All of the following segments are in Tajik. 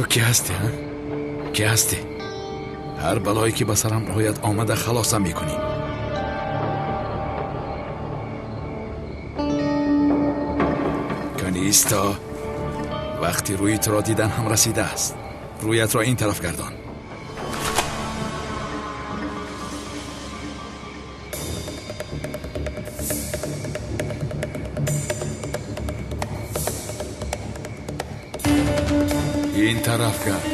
Ту кӣ ҳастӣ, ҳа? Кӣ ҳастӣ? Ҳар балое ки ба сарам ояд, омада халосам мекунӣ. Канисто, вақти рӯи туро дидан ҳам расидааст. Рӯятро ин тараф гардон. Ин тараф гард.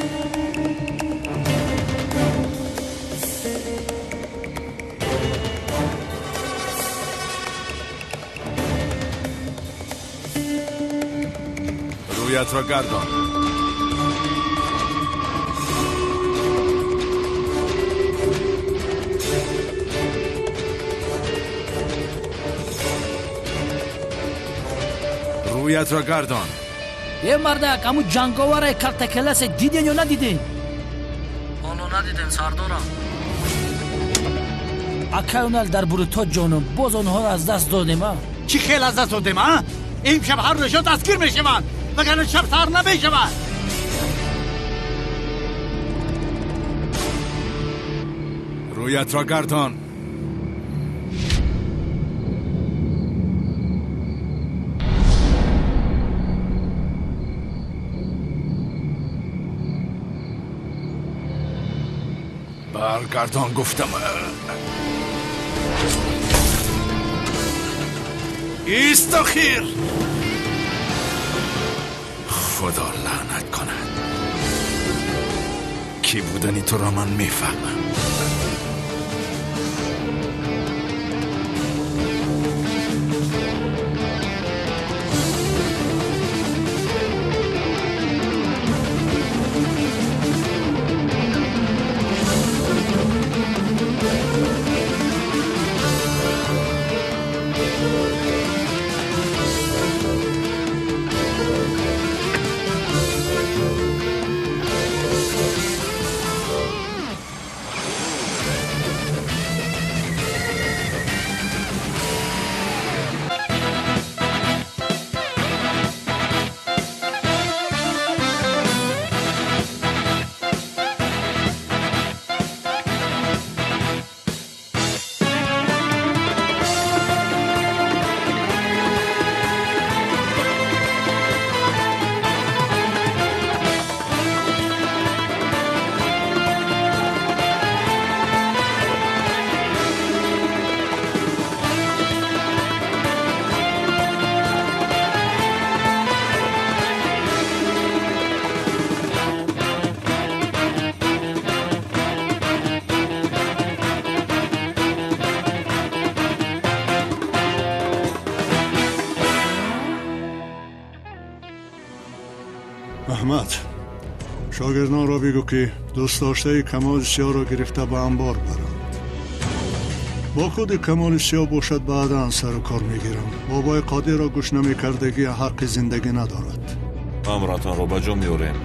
Рӯятро гардон. Рӯятро гардон. Э мардак, ҳамун ҷанговаре калтакаласе диден ё надиден? Ҳоло надидем, сардорам. Акай дар Буруто ҷонум, боз онҳоро аз даст додем, а? Чӣ хел аз даст додем, а? Имшаб ҳар рӯзшон дастгир мешаванд, вагарна шаб саҳар намешавад. Рӯятро гардон. Баргардон гуфтам. Ист охир! Худо лаънат кунад. Кӣ будани туро ман мефаҳмам. Аҳмад, шогирдонро бигӯ, ки дӯстдоштаи Камоли Сиёҳро гирифта ба анбор баранд. Бо худи Камоли Сиёҳ бошад, баъдан сару кор мегирам. Бобои Қодирро гӯш намекардагӣ ҳаққи зиндагӣ надорад. Амратонро ба ҷо меорем.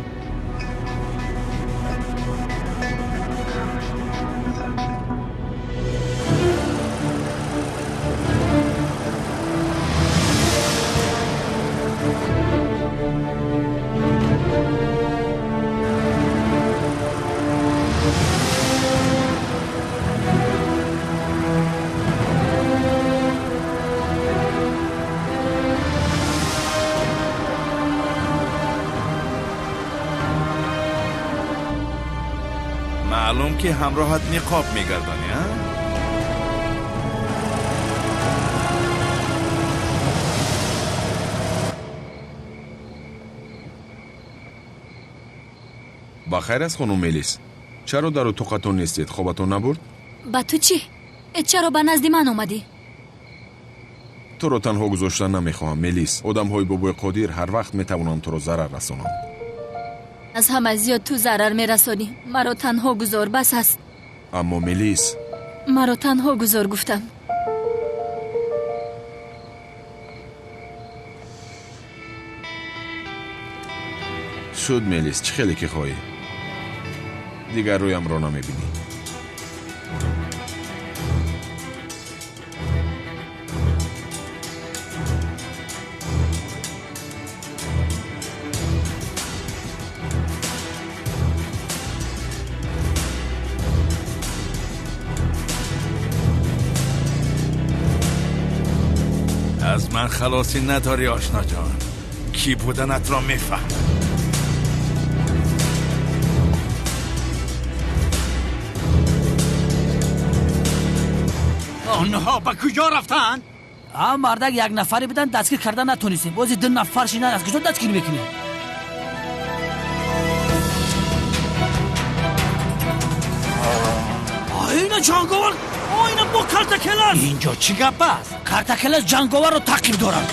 Маълум ки ҳамроҳат ниқоб мегардонӣ, а? Ба хайр аст, хонум Мелис. Чаро дар утоқатон нестед? Хобатон набурд? Ба ту чӣ? Чаро ба назди ман омадӣ? Туро танҳо гузоштан намехоҳам, Мелис. Одамҳои бобои Қодир ҳар вақт метавонанд туро зарар расонанд. Аз ҳама зиёд ту зарар мерасонӣ. Маро танҳо гузор, бас аст. Аммо Мелис, маро танҳо гузор гуфтам. Шуд, Мелис, чӣ хеле ки хоҳӣ. Дигар рӯямро намебинӣ. Ман халосӣ надорӣ ошно ҷон. Кӣ буданат ро мефаҳмам. Онҳо ба куҷо рафтанд? А мардак як нафаре буданд, дастгир карда натонистем. Бози ду нафар шинанд, аз куҷо дастгир мекунем? Ина ҷанговар, ина бо картакелас. Инҷо чӣ гап аст? Картакелас ҷанговарро таъқиб дорад.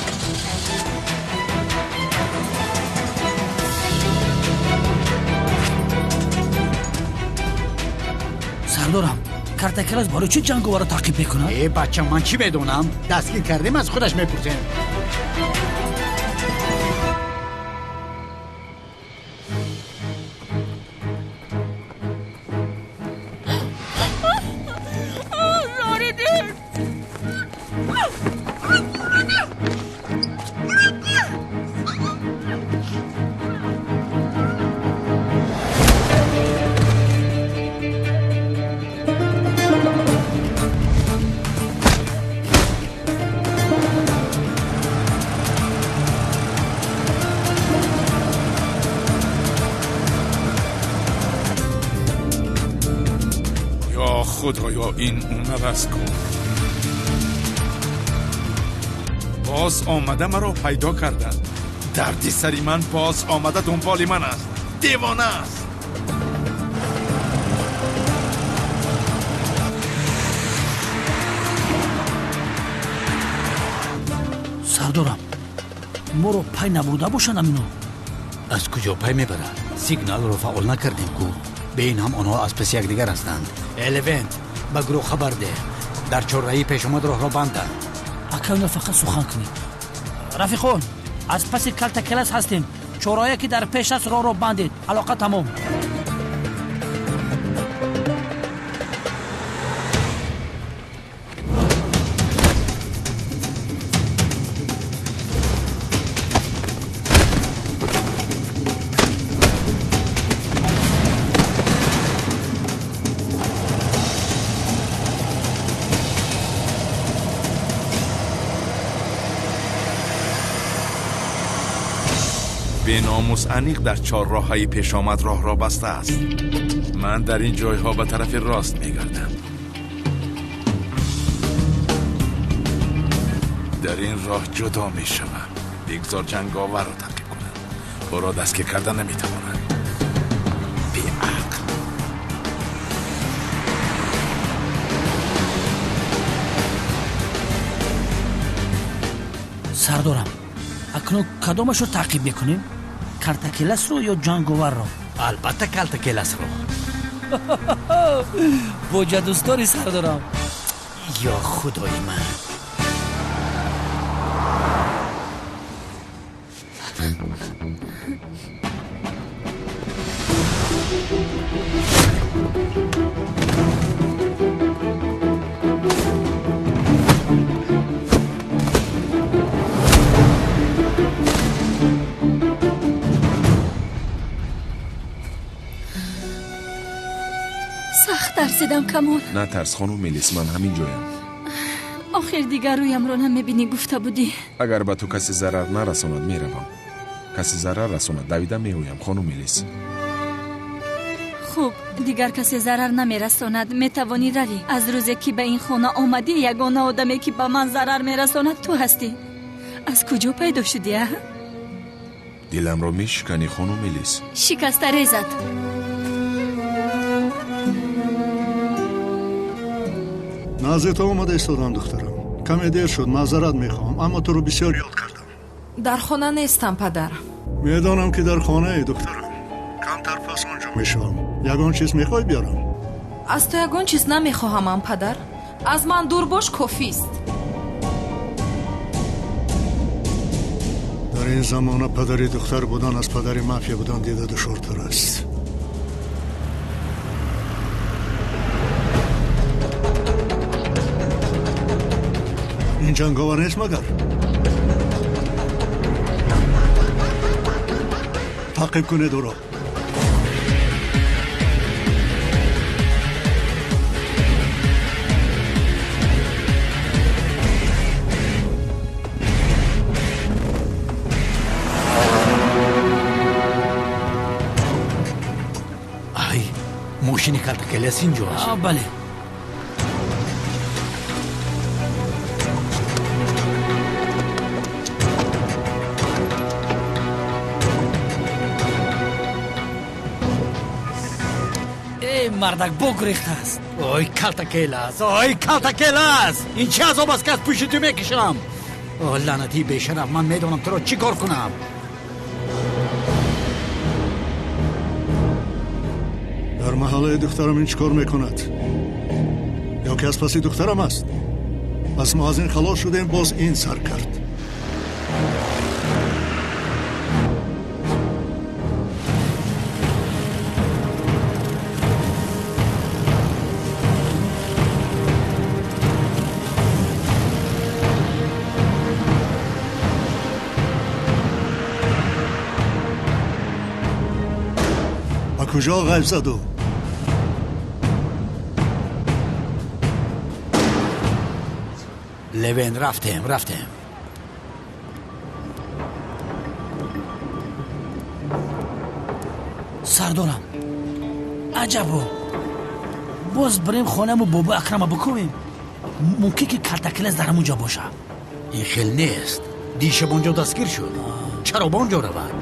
Сардорам, картакелас барои чӣ ҷанговарро таъқиб мекунад? Э бача, ман чӣ медонам? Дастгир кардем, аз худаш мепурсем. خدایا این اونور کن. باز آمده مرا پیدا کردند. دردی سری من باز آمده دنبال من است. دیوانه است. سردارم، ما رو پای نبرده باشند امینو. از کجا پای میبرند؟ سیگنال رو فعال نکردیم کو. به این هم آنها از پس یکدیگر هستند. الوینت، به گروه خبر ده. در چهارراهی پیش آمد راه را بندند. اکنون فقط سخن کنید. رفیقان، از پس کلتکلس هستیم. چهارراهی که در پیش است راه را بندید. علاقه تمام. بیناموس انیق در چهارراه‌های پیش آمد راه را بسته است. من در این جایها به طرف راست می‌گردم. در این راه جدا می‌شوم. بگذار جنگاور را تعقیب کنم. او را دستگیر کردن نمی‌توانم. بی‌عقل. سردارم، اکنون کدامش رو تعقیب میکنیم؟ کلتکلس رو یا جنگاور رو؟ البته کلتکلس رو. بوجه دوستاری سردارم. یا خدای من. Сахт тарсидам, Камол. Натарс, хонум Мелис, ман ҳамин ҷоям. Охир дигар рӯямро намебинӣ гуфта будӣ. Агар ба ту касе зарар нарасонад, меравам. Касе зарар расонад, давида меоям, хонум Мелис. Хуб, дигар касе зарар намерасонад, метавонӣ равӣ. Аз рӯзе ки ба ин хона омадӣ, ягона одаме ки ба ман зарар мерасонад ту ҳастӣ. Аз куҷо пайдо шудӣ, а? Диламро мешиканӣ, хонум Мелис. Шикаста резад. Назди ту омада истодам, духтарам. Каме дер шуд, маъзарат мехоҳам, аммо туро бисёр ёд кардам. Дар хона нестам, падар. Медонам ки дар хонаи, духтарам. Камтар пас он ҷо мешавам. Ягон чиз мехоҳӣ биёрам? Аз ту ягон чиз намехоҳамам, падар. Аз ман дур бош, кофист. Дар ин замона падари духтар будан аз падари мафия будан дида душвортар аст. Ин ҷанговар нест магар? Таъқиб кунед ӯро. Мошини Калтакелас инҷо аст. Бале. Эй, мардак богурехтааст. Ой, Калтакелас, ой, Калтакелас! Ин чӣ азоб аст, ки аз пушти ту мекашам? О, лаънатии бешараф, ман медонам туро чӣ кор кунам. Дар маҳаллаи духтарам ин чӣ кор мекунад? Ё ки аз паси духтарам аст? Пас мо аз ин халос шудем, боз ин сар кард. Ба куҷо ғайб заду? Левен, рафтем, рафтем. Сардорам, аҷабо, боз бирем хонаму бобо Акрама бикӯбем. Мумкин ки Калтакелас дар ҳамун ҷо бошад. Ин хел нест. Дишаб он ҷо дастгир шуд. Чаро ба он ҷо равад?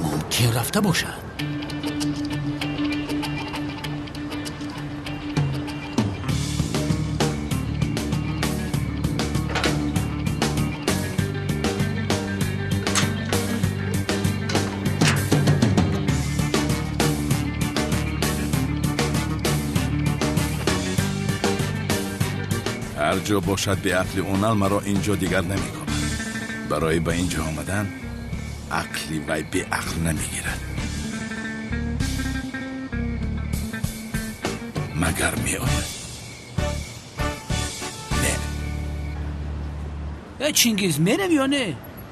Мумкин рафта бошад. Ҳар ҷо бошад, беақли онал маро ин ҷо дигар намекунад. Барои ба ин ҷо омадан ақли вай беақл намегирад. Магар меояд? Не. Э, Чингиз, мерем ё не?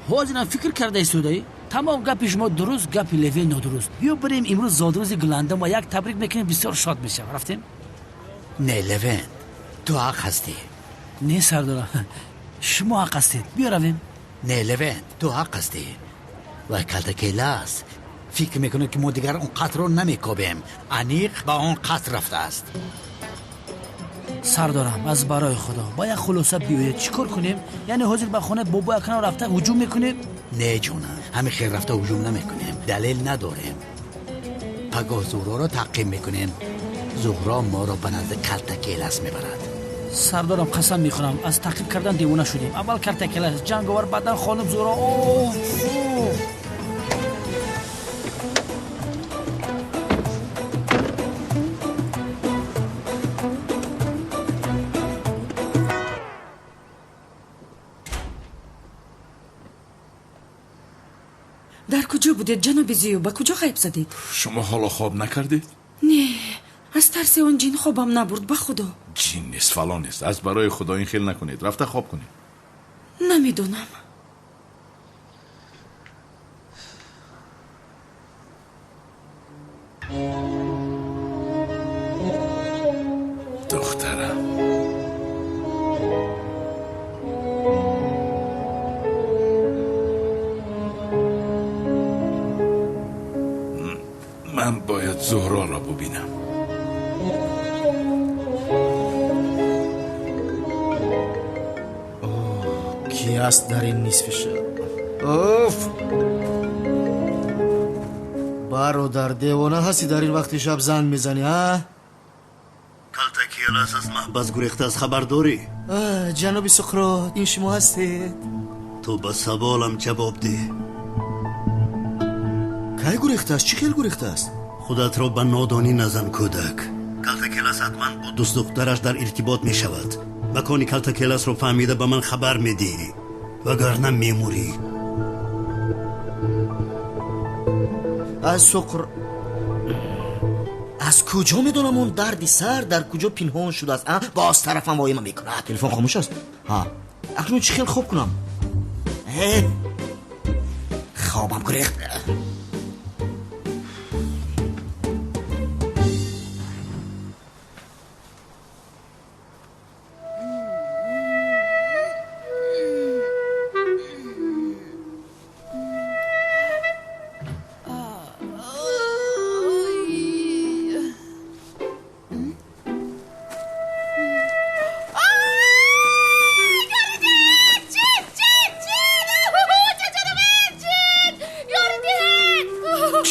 Ҳозирам фикр карда истодаӣ? Тамом гапи шумо дуруст, гапи Левен нодуруст. Биё бирем, имрӯз зодрӯзи Гуландам ва як табрик мекунем, бисёр шод мешавам. Рафтем? Не, Левен, ту ҳақ ҳастӣ. Не, сардорам, шумо ҳақ ҳастед. Биё равем. Не, Левен, ту ҳақ ҳастӣ. Вай Калтакелас фикр мекунад, ки мо дигар он қасрро намекобем. Аниқ ба он қаср рафтааст. Сардорам, аз барои Худо ба як хулоса биёед, чӣ кор кунем? Яъне ҳозир ба хонаи бобо Акрам рафта ҳуҷум мекунем? Не, ҷонам, ҳамин хел рафта ҳуҷум намекунем. Далел надорем. Пагоҳ Зуҳроро таъқиб мекунем. Зуҳро моро ба назди Калтакелас мебарад. Сардорам, қасам мехӯрам, аз таъқиб кардан девона шудем. Аввал Калтакелас, ҷанговар, баъдан хонум Зуҳро. Оф! Дар куҷо будед, ҷаноби Зиё? Ба куҷо ғайб задед? Шумо ҳоло хоб накардед? Не, аз тарси он ҷин хобам набурд, ба Худо. Ҷин нест, фалон нест. Аз барои Худо ин хел накунед. Рафта хоб кунед. Намедонам. Духтарам, ман бояд Зуҳроро бубинам. Ки аст дар ин нисфи шаб? Уф! Бародар, девона ҳастӣ, дар ин вақти шаб занг мезанӣ, ҳа? Калтакелас аз маҳбас гурехтааст, хабар дорӣ? Ҷаноби Суқрот, ин шумо ҳастед? Ту ба саволам ҷавоб деҳ. Кай гурехтааст? Чӣ хел гурехтааст? Худатро ба нодонӣ назан, кӯдак. Калтакелас ҳатман бо дӯстдухтараш дар иртибот мешавад. Макони Калтакеласро фаҳмида ба ман хабар медиҳӣ, вагарна мемурӣ. Аз Суқр, аз куҷо медонам он дарди сар дар куҷо пинҳон шудааст? Боз тарафам воима мекунад. Телефон хомӯш аст. Ҳа, акнун чӣ хел хоб кунам? Хобам гурехт.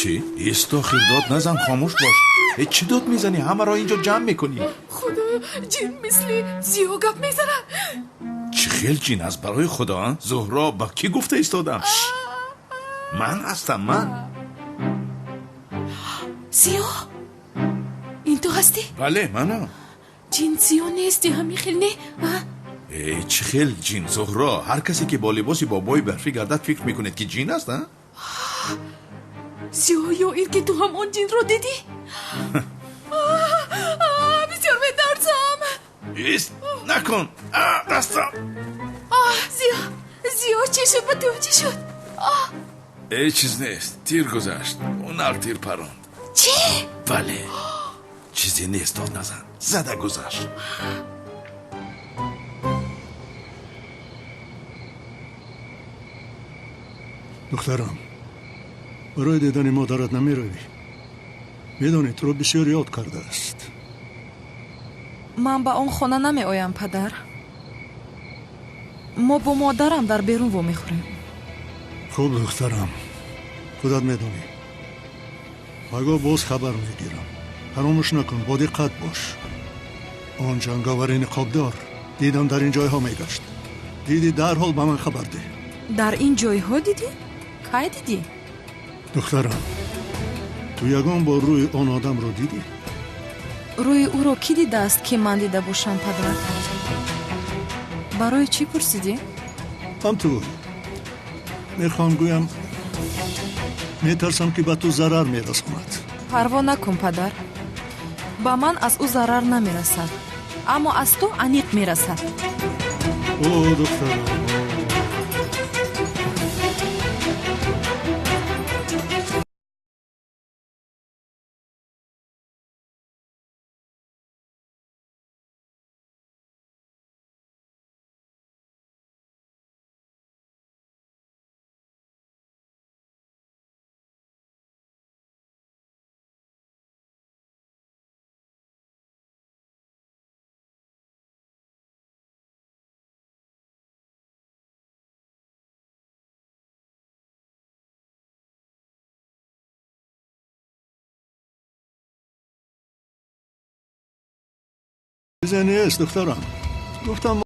Чӣ? Исто, хирдод назан, хомӯш бош. Э, чӣ дод мезанӣ? Ҳамаро инҷо ҷамъ мекунӣ. Худоё, ҷин мисли Зиё гап мезанад. Чӣ хел ҷин аст, барои худо? Зуҳро, ба кӣ гуфта истодам? Ман ҳастам, ман. Зиё, ин ту ҳастӣ? Бале, манам. Ҷин Зиё нести, ҳамин хел не? Э, чӣ хел ҷин, Зуҳро? Ҳар касе ки бо либоси бобои барфӣ гардад, фикр мекунед ки ҷин аст, а? Зиё, ё ин ки ту ҳам он ҷинро дидӣ? Бисёр метарсам. Ист, накун. Дастам. Зиё, Зиё, чӣ шуд ба ту, чӣ шуд? Ҳеҷ чиз нест, тир гузашт, ҳунар тир паронд. Чӣ? Бале, чизе нест, дод назан, зада гузашт. Духтарам, барои дидани модарат намеравӣ? Медонӣ, туро бисёр ёд кардааст. Ман ба он хона намеоям, падар. Мо бо модарам дар берун вомехӯрем. Хуб, духтарам, худат медонӣ. Пагоҳ боз хабар мегирам. Фаромӯш накун, бо диққат бош. Он ҷанговари ниқобдор дидам дар ин ҷойҳо мегашт. Дидӣ, дарҳол ба ман хабар деҳ. Дар ин ҷойҳо дидӣ? Кай дидӣ? Духтарам, ту ягон бор рӯи он одамро дидӣ? Рӯи ӯро кӣ дидааст, ки ман дида бошам, падар? Барои чӣ пурсидӣ? Ҳам ту. Мехоҳам гӯям, метарсам, ки ба ту зарар мерасонад. Парво накун, падар. Ба ман аз ӯ зарар намерасад, аммо аз ту аниқ мерасад. О, духтарам. Чизе нест, духтарам. Гуфтам,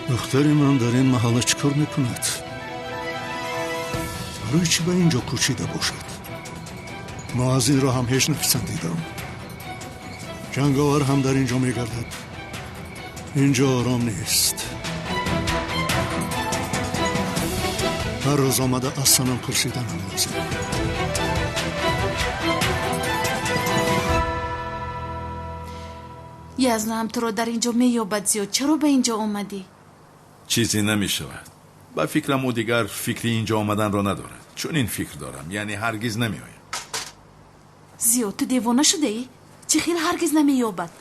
духтари ман дар ин маҳалла чӣ кор мекунад? Барои чӣ ба ин ҷо кӯчида бошад? Мо аз инро ҳам ҳеҷ написандидам. Ҷанговар ҳам дар ин ҷо мегардад. Ин ҷо ором нест. Ҳар рӯз омада аз Санам пурсиданам лозим. Язнам туро дар ин ҷо меёбад, Зиё. Чаро ба ин ҷо омадӣ? Чизе намешавад. Ба фикрам, ӯ дигар фикри ин ҷо омаданро надорад. Чунин фикр дорам, яъне ҳаргиз намеояд. Зиё, ту девона шудаӣ? Чӣ хел ҳаргиз намеёбад?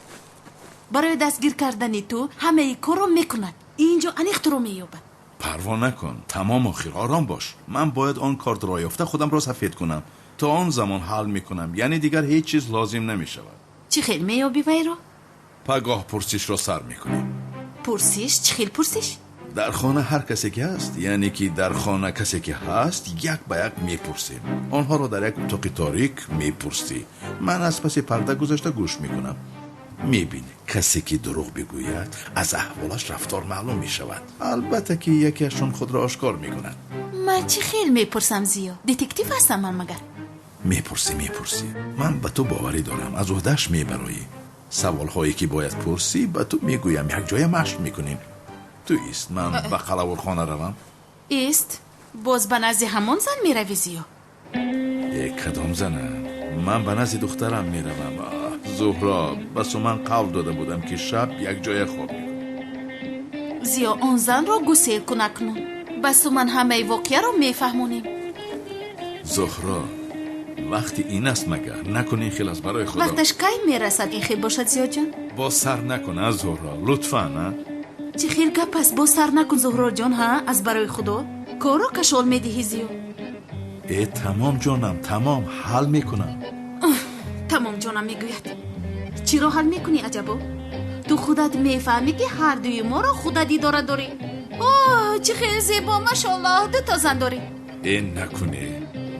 Барои дастгир кардани ту ҳамаи корро мекунад. Ин ҷо аниқ туро меёбад. Парво накун, тамом, охир, ором бош. Ман бояд он картро ёфта худамро сафед кунам. То он замон ҳал мекунам, яъне дигар ҳеҷ чиз лозим намешавад. Чӣ хел меёбӣ вайро? Пагоҳ пурсишро сар мекунем. Пурсиш? Чӣ хел пурсиш? Дар хона ҳар касе ки ҳаст, яъне ки дар хона касе ки ҳаст, як ба як мепурсем. Онҳоро дар як утоқи торик мепурсӣ. Ман аз паси парда гузашта гӯш мекунам. Мебинӣ, касе ки дурӯғ бигӯяд, аз аҳволаш рафтор маълум мешавад. Албатта ки якеашон худро ошкор мекунад. Ман чӣ хел мепурсам, Зиё? Детектив ҳастам ман магар? Мепурсӣ, мепурсӣ. Ман ба ту боварӣ дорам, аз уҳдааш мебароӣ. Саволҳое ки бояд пурсӣ, ба ту мегӯям, якҷоя машқ мекунем. Ту ист, ман ба қалавурхона равам. Ист, боз ба назди ҳамон зан меравӣ, Зиё? Э, кадом зана? Ман ба назди духтарам меравам. Зуҳро, ба Суман қавл дода будам, ки шаб якҷоя хоб мекунем. Зиё, он занро гусел кун акнун. Ба Суман ҳамаи воқеаро мефаҳмонем. Зуҳро, вақти ин аст магар? Накун ин хел аст, барои худо. Вақташ кай мерасад ин хел бошад, Зиёҷон? Боз сар накун, а, Зуҳро, лутфан, а? Чӣ хел гап аст? Боз сар накун, Зуҳроҷон, ҳа, аз барои Худо корро кашол медиҳӣ зиё. Э, тамом ҷонам, тамом, ҳал мекунам. Тамом ҷонам мегӯяд. Чиро ҳал мекунӣ, аҷабо? Ту худат мефаҳмӣ, ки ҳардуи моро худат идора дорӣ. О, чӣ хел зебо, машоллоҳ, дуто зан дорӣ. Э, накунӣ.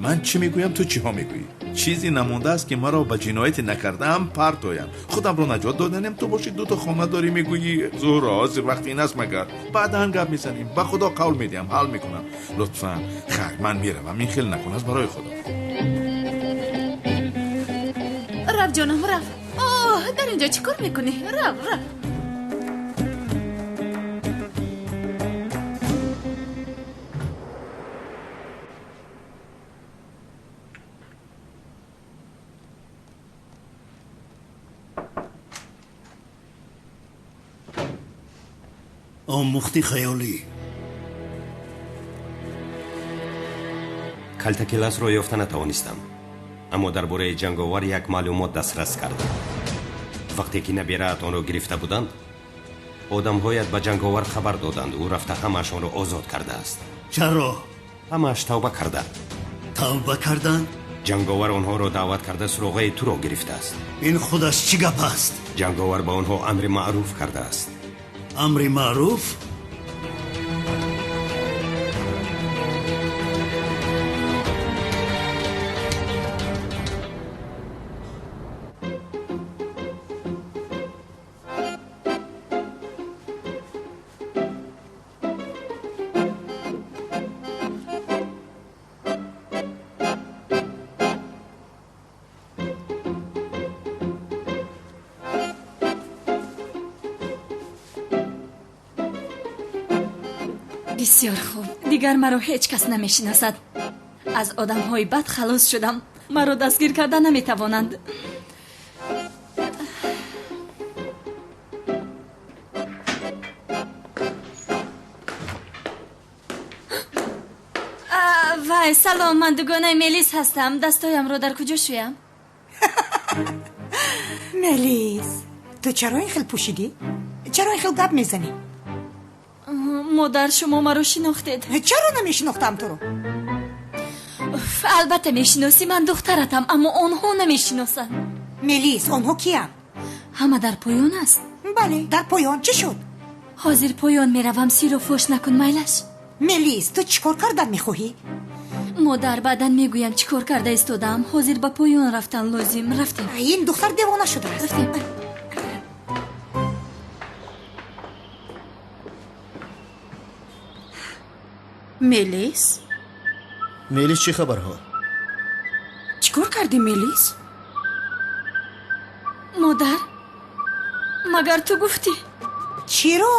Ман чӣ мегӯям, ту чиҳо мегӯӣ? Чизе намондааст, ки маро ба ҷинояте накардаам партоянд. Худамро наҷот доданем, ту бошӣ дуто хона дорӣ мегӯӣ. Зуҳро, ҳозир вақти ин аст магар? Баъдан гап мезанем. Ба Худо қавл медиҳам, ҳал мекунам. Лутфан, хайр, ман меравам. Ин хел накун, аз барои Худо. Рав ҷонам, рав. Оҳ, дар инҷо чӣ кор мекунӣ? Рав, рав. Омӯхти хаёлӣ. Калтакеласро ёфта натавонистам, аммо дар бораи ҷанговар як маълумот дастрас кардам. Вақте ки набираат онро гирифта буданд, одамҳоят ба ҷанговар хабар доданд, ӯ рафта ҳамаашонро озод кардааст. Чаро? Ҳамааш тавба карданд. Тавба карданд? Ҷанговар онҳоро даъват карда суроғаи туро гирифтааст. Ин худаш чӣ гап аст? Ҷанговар ба онҳо амри маъруф кардааст. Амри маъруф? Бисёр хуб, дигар маро ҳеҷ кас намешиносад. Аз одамҳои бад халос шудам. Маро дастгир карда наметавонанд. Вай, салом, ман дугонаи Мелис ҳастам. Дастоямро дар куҷо шӯям? Мелис, ту чаро ин хел пӯшидӣ? Чаро ин хел гап мезанӣ? Модар, шумо маро шинохтед. Чаро намешинохтам туро? Албатта мешиносӣ, ман духтаратам, аммо онҳо намешиносанд. Мелис, онҳо киянд? Ҳама дар поён аст. Бале, дар поён. Чӣ шуд? Ҳозир поён меравам, сирро фош накун, майлаш. Мелис, ту чӣ кор кардан мехоҳӣ? Модар, баъдан мегӯям чӣ кор карда истодаам. Ҳозир ба поён рафтан лозим. Рафтем. Ин духтар девона шудааст. Рафтем. Мелис? Мелис, чӣ хабарҳо? Чӣ кор кардӣ, Мелис? Модар, магар ту гуфтӣ? Чиро?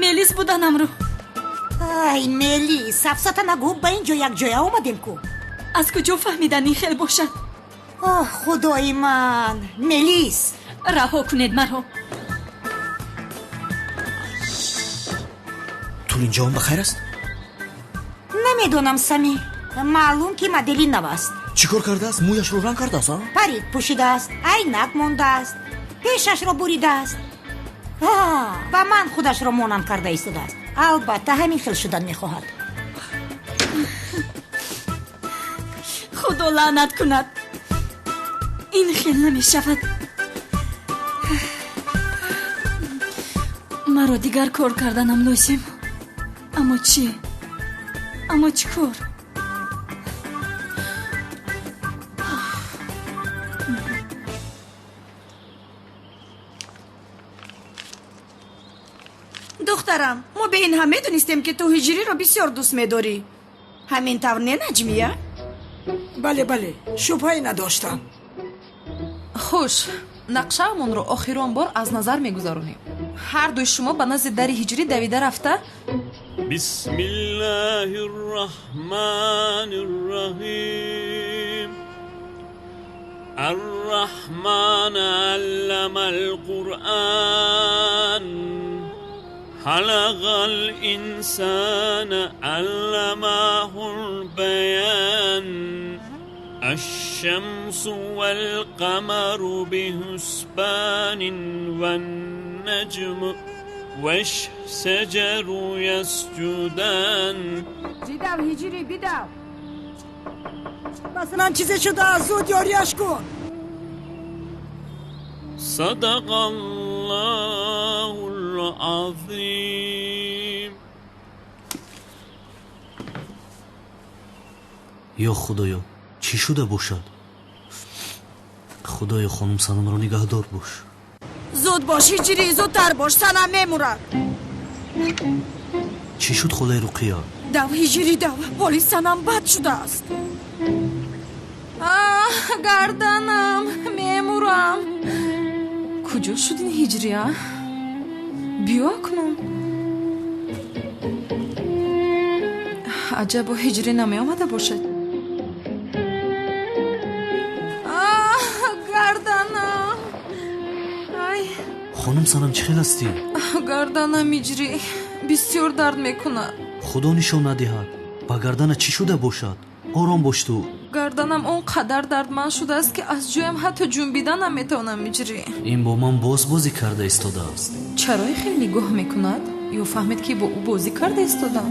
Мелис буданамро. Ай, Мелис, сафсата нагӯ, ба ин ҷо якҷоя омадем ку. Аз куҷо фаҳмидан ин хел бошад? Оҳ, худои ман! Мелис! Раҳо кунед маро. Тулинҷон ба хайр аст? Намедонам, Сами. Маълум, ки модели нав аст. Чӣ кор кардааст? Мӯяшро ранг кардааст, а? Парик пӯшидааст, айнак мондааст, пешашро буридааст. Ба ман худашро монанд карда истодааст. Албатта, ҳамин хел шудан мехоҳад. Худо лаънат кунад. Ин хел намешавад. Маро дигар кор карданам лозим. Аммо чӣ? Аммо чӣ кор? Духтарам, мо бе ин ҳам медонистем, ки ту ҳиҷриро бисёр дӯст медорӣ. Ҳамин тавр не, Наҷмия? Бале, бале, шубҳае надоштам. Хуш, нақшаамонро охирон бор аз назар мегузаронем. Ҳардуи шумо ба назди дари ҳиҷрӣ давида рафта. Бисмиллаҳи рраҳмани рраҳим. Арраҳман алламал Қуръан. Халақал инсана алламахул баян. Аш-шамсу вал-қамару биҳусбанин ван-наҷму. والشجر يسجدان. Бидав, Ҳиҷрӣ, бидав. Масалан, чизе шудааст, зуд ёрияш кун. صدق الله العظيم. Ё Худоё, чӣ шуда бошад? Худоё, хонум Санамро нигаҳдор бош. Зуд бош, Ҳиҷрӣ, зудтар бош, Санам мемурад. Чӣ шуд, холаи Руқия? Дав, Ҳиҷрӣ, дав, ҳоли Санам бад шудааст. Аҳ, гарданам, мемурам. Куҷо шуд ин Ҳиҷрӣ, а? Биё акнун. Аҷабо, Ҳиҷрӣ намеомада бошад. Аҳ, гарданам, ай! Хонум Санам, чӣ хел ҳастӣ? Гарданам, Ҳиҷрӣ, бисёр дард мекунад. Худо нишон надиҳад, ба гардана чӣ шуда бошад? Ором бош ту. Гарданам он қадар дардманд шудааст, ки аз ҷоям ҳатто ҷунбида наметавонам, Ҳиҷрӣ. Ин бо ман боз бозӣ карда истодааст. Чаро хел нигоҳ мекунад? Ё фаҳмид, ки бо ӯ бозӣ карда истодам?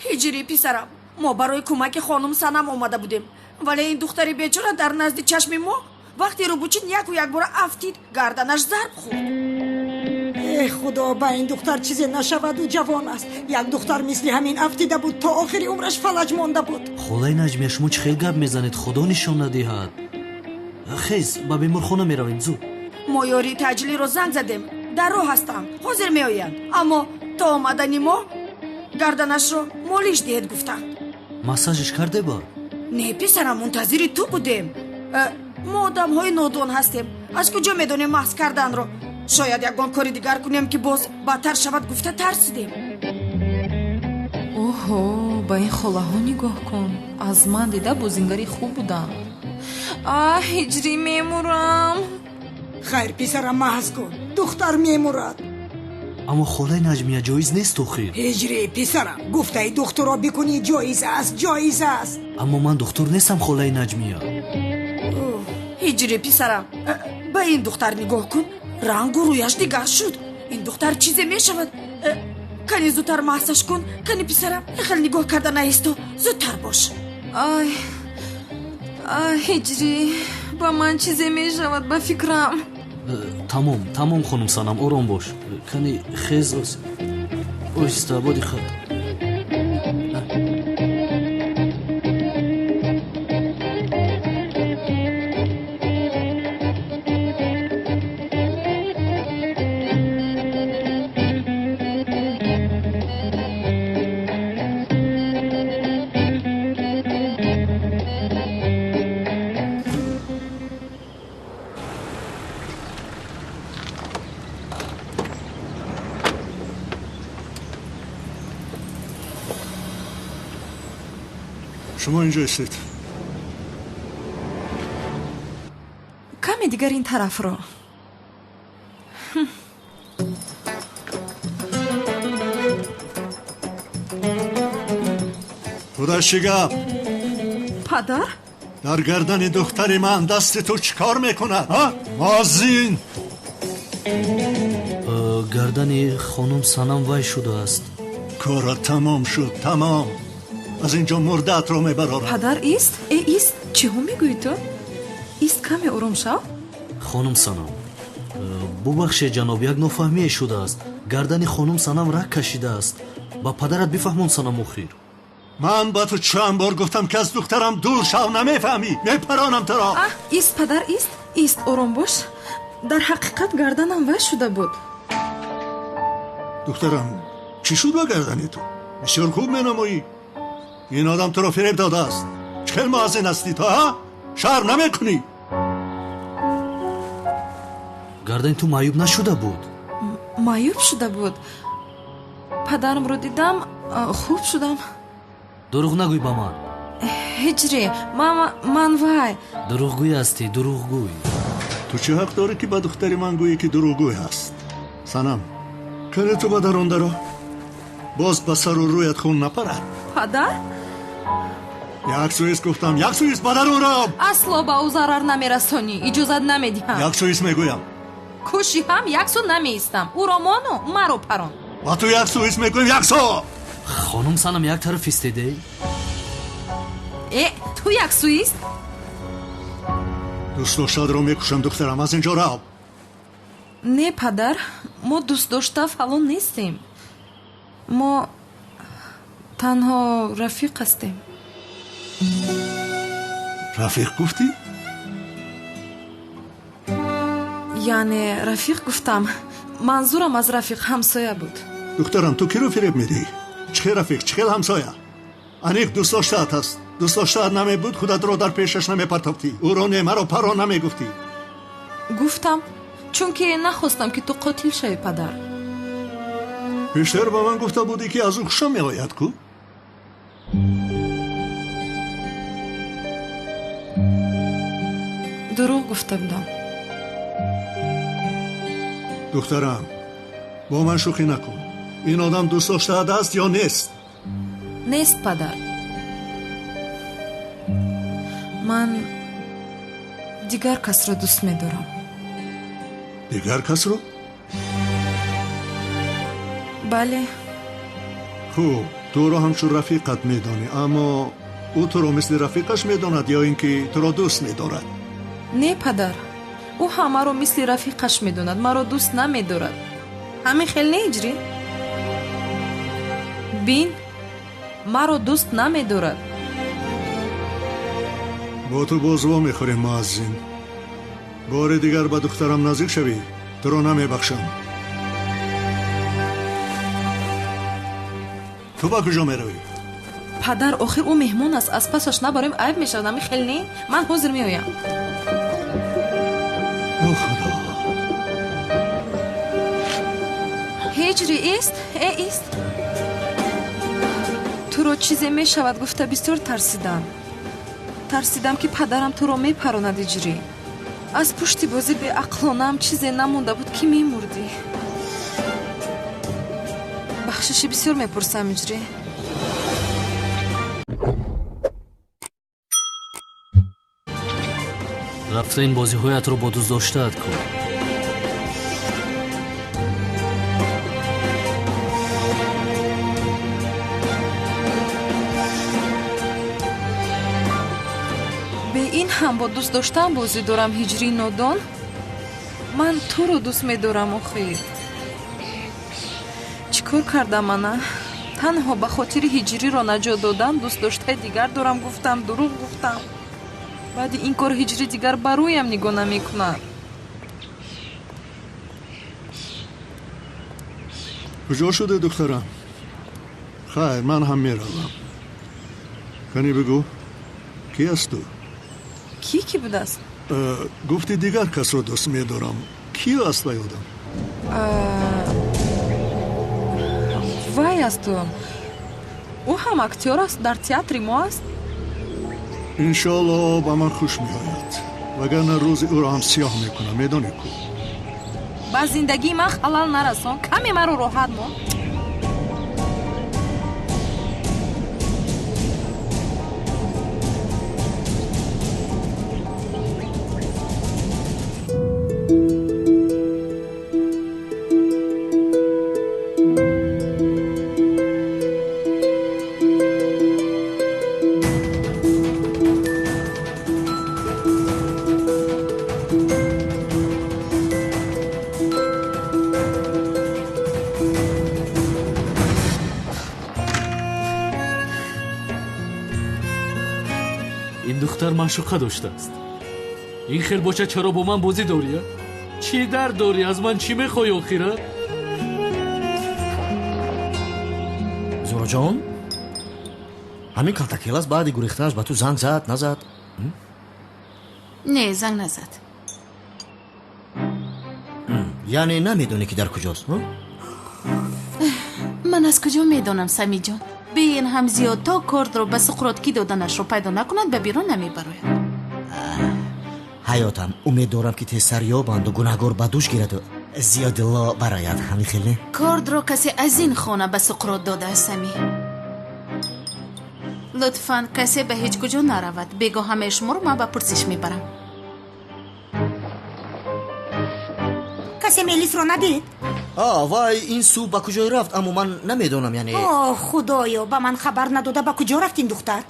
Ҳиҷрӣ, писарам, мо барои кӯмаки хонум Санам омада будем, вале ин духтари бечора дар назди чашми мо вақте рӯбучин яку якбора афтид, гарданаш зарб хӯрд. Э Худо, ба ин духтар чизе нашавад, ӯ ҷавон аст. Як духтар мисли ҳамин афтида буд, то охири умраш фалаҷ монда буд. Холаи Наҷмия, шумо чӣ хел гап мезанед? Худо нишон надиҳад. Хез, ба беморхона меравем, зуд. Мо ёрии таъҷилиро занг задем, дар роҳ ҳастанд, ҳозир меоянд, аммо то омадани мо гарданашро молиш диҳед гуфтанд. Массажаш карде ба? Не, писарам, мунтазири ту будем. Мо одамҳои нодон ҳастем, аз куҷо медонем маҳз карданро? Шояд ягон кори дигар кунем, ки боз бадтар шавад гуфта тарсидем. Оҳо, ба ин холаҳо нигоҳ кун, аз ман дида бозингари хуб буданд. Аҳ, Ҳиҷрӣ, мемурам. Хайр, писарам, маҳз кун, духтар мемурад. Аммо холаи Наҷмия, ҷоиз нест охир. Ҳиҷрӣ, писарам, гуфтаи духтурро бикунӣ, ҷоиз аст, ҷоиз аст. Аммо ман духтур нестам, холаи Наҷмия. Ҳиҷрӣ, писарам, ба ин духтар нигоҳ кун, рангу рӯяш дигар шуд. Ин духтар чизе мешавад. Кани зудтар маҳсаш кун, кани писарам, хел нигоҳ карда наисто, зудтар бош. Ай, ай, Ҳиҷрӣ, ба ман чизе мешавад, ба фикрам. Тамом, тамом, хонум Санам, ором бош. Кани хез, оҳиста, бо диққат. Шумо инҷо истед. Каме дигар ин тарафро. Худаш чӣ гап? Падар? Дар гардани духтари ман дасти ту чӣ кор мекунад, а? Муаззин! Гардани хонум Санам вай шудааст. Корат тамом шуд, тамом. Аз инҷо мурдаатро мебарорам. Падар, ист, э, ист, чиҳо мегӯӣ ту? Ист, каме ором шав. Хонум Санам, бубахшед ҷаноб, як нофаҳмие шудааст. Гардани хонум Санам раг кашидааст. Ба падарат бифаҳмон, Санам, охир. Ман ба ту чанд бор гуфтам, ки аз духтарам дур шав, намефаҳмӣ? Мепаронам туро. Аҳ, ист, падар, ист, ист, ором бош. Дар ҳақиқат гарданам вай шуда буд. Духтарам, чӣ шуд ба гардани ту? Бисёр хуб менамоӣ. Ин одам туро фиреб додааст. Чӣ хел муаззин ҳастӣ ту, ҳа? Шарм намекунӣ? Гардани ту маъюб нашуда буд? Маъюб шуда буд. Падарамро дидам, хуб шудам. Дурӯғ нагӯй ба ман. Ҳиҷрӣ, ман вай. Дурӯғгӯй ҳастӣ, дурӯғгӯй. Ту чӣ ҳақ дорӣ, ки ба духтари ман гӯӣ, ки дурӯғгӯй ҳаст? Санам, кане ту ба дарун даро, боз ба сару рӯят хун напарад. Падар, Як сӯист гуфтам, як сӯист, ба дарун рав. Асло ба ӯ зарар намерасонӣ, иҷозат намедиҳам. Як сӯист мегӯям. Кӯши ҳам як сӯ намеистам. Ӯро мону маро парон. Ба ту як сӯист мегӯям, як сӯ. Хонум Санам як тараф истеде. Э, ту як сӯист? Дӯстдоштаатро мекушам, духтарам, аз инҷо рав. Не, падар, мо дӯстдошта фалон нестем. Мо танҳо рафиқ ҳастем. Рафиқ гуфтӣ? Яъне рафиқ гуфтам. Манзурам аз рафиқ ҳамсоя буд. Духтарам, ту киро фиреб медиҳӣ? Чӣ хел рафиқ, чӣ хел ҳамсоя? Аниқ дӯстдоштаат аст. Дӯстдоштаат намебуд, худатро дар пешаш намепартофтӣ. Ӯро не, маро парон намегуфтӣ. Гуфтам, чунки нахостам, ки ту қотил шавӣ, падар. Пештар ба ман гуфта будӣ, ки аз ӯ хушам меояд ку? Дурӯғ гуфта будам. Духтарам, бо ман шӯхӣ накун. Ин одам дӯстдоштаат аст ё нест? Нест, падар. Ман дигар касро дӯст медорам. Дигар касро? Бале. Хуб, ту ӯро ҳамчун рафиқат медонӣ, аммо ӯ туро мисли рафиқаш медонад ё ин ки туро дӯст медорад? Не, падар, ӯ ҳамаро мисли рафиқаш медонад, маро дӯст намедорад. Ҳамин хел не, Ҳиҷрӣ? Бин, маро дӯст намедорад. Бо ту боз вомехӯрем, муаззин. Бори дигар ба духтарам наздик шавӣ, туро намебахшам. Ту ба куҷо меравӣ? Падар, охир ӯ меҳмон аст, аз пасаш набарем айб мешавад, ҳамин хел не? Ман ҳозир меоям. О, Худо! Ҳиҷрӣ ист, э ист. Туро чизе мешавад гуфта бисёр тарсидам. Тарсидам, ки падарам туро мепаронад, Ҳиҷрӣ. Аз пушти бозӣ беақлонаам чизе намонда буд, ки мемурдӣ. Бахшиши бисёр мепурсам, Ҳиҷрӣ. Рафта ин бозиҳоятро бо дӯстдоштаат кун. Бе ин ҳам бо дӯст доштан бозӣ дорам, Ҳиҷрии нодон. Ман туро дӯст медорам, охир. Чӣ кор кардам ана? Танҳо ба хотири Ҳиҷриро наҷот додан дӯстдоштаи дигар дорам гуфтам, дурӯғ гуфтам. Баъди ин кор Ҳиҷрӣ дигар ба рӯям нигоҳ намекунад. Куҷо шуде, духтарам? Хайр, ман ҳам меравам. Кани бигӯ, ки аст ту? Кӣ ки будааст? Гуфти дигар касро дӯст медорам. Ки аст вай одам? Вай аст ӯ. Ӯ ҳам актёр аст, дар театри мо аст. Иншоалло ба ман хуш меояд, вагарна рӯзи ӯро ҳам сиёҳ мекунам, медонӣ ку. Ба зиндагии ман халал нарасон, каме маро роҳат мон. Ин духтар маъшуқа доштааст. Ин хел бошад, чаро бо ман бозӣ дорӣ? Чӣ дард дорӣ? Аз ман чӣ мехоҳӣ охира? Зуроҷон, ҳамин калтакелас баъди гурехтанаш ба ту занг зад, назад? Не, занг назад. Яъне намедонӣ, ки дар куҷост? Ман аз куҷо медонам, Самиҷон? Бе ин ҳам зиёд то кортро ба Суқрот ки доданашро пайдо накунад, ба берун намебарояд. Ҳаётам, умед дорам, ки тезтар ёбанду гунаҳгор ба дӯш гираду Зиёдулло барояд. Ҳамин хел не? Кордро касе аз ин хона ба Суқрот додааст, Самӣ. Лутфан касе ба ҳеҷ куҷо наравад. Бегоҳ ҳамаи шуморо ман ба пурсиш мебарам. Касе Мелисро надид? Вай ин сӯ ба куҷое рафт, аммо ман намедонам, яъне. О, худоё, ба ман хабар надода ба куҷо рафт ин духтар?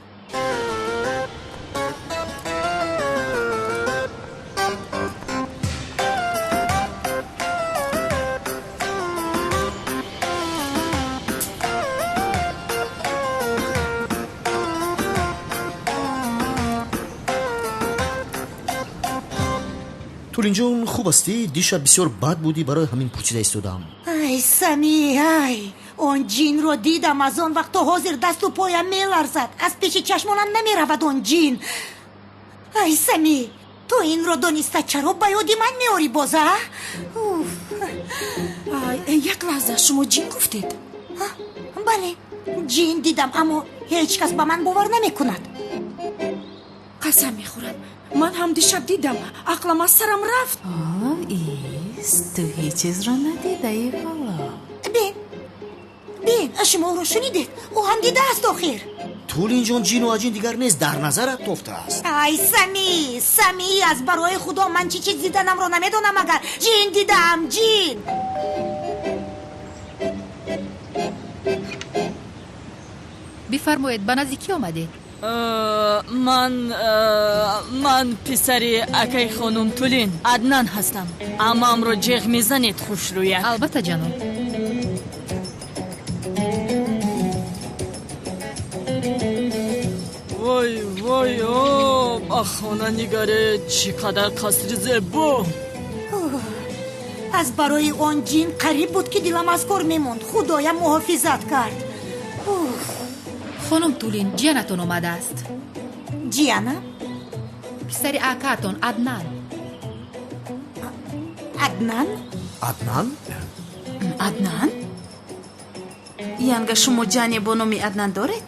Тулинҷон, хуб ҳастӣ? Дишаб бисёр бад будӣ, барои ҳамин пурсида истодаам. Ай, Сами, ай, он ҷинро дидам, аз он вақт то ҳозир дасту поям меларзад, аз пеши чашмонам намеравад он ҷин. Ай, Сами, ту инро дониста чаро ба ёди ман меорӣ боз, а? Як лаҳза, шумо ҷин гуфтед? Бале, ҷин дидам, аммо ҳеҷ кас ба ман бовар намекунад. Қасам мехӯрам, ман ҳам дишаб дидам, ақлам аз сарам рафт. Ис, ту ҳеҷ чизро надидаӣ ҳоло. Бин, бин, шумо ӯро шунидед, ӯ ҳам дидааст охир. Тулинҷон, ҷину аҷин дигар нест, дар назарат тофтааст. Ай, Сами, Сами, аз барои худо ман чӣ чиз диданамро намедонам, агар ҷин дидам, ҷин. Бифармоед, ба назди кӣ омадед? Ман писари акаи хонум Тулин Аднан ҳастам. Амамро ҷеғ мезанед, хушрӯяк. Албатта, ҷаноб. Вой, вой, о, ба хона нигаред, чӣ қадар қасри зебо! Аз барои он ҷин қариб буд, ки дилам аз кор мемонд. Худоям муҳофизат кард. Хонум Тулин, ҷиянатон омадааст. Ҷияна? Писари акаатон Аднан. Аднан? Аднан? Аднан? Янга, шумо ҷане бо номи Аднан доред?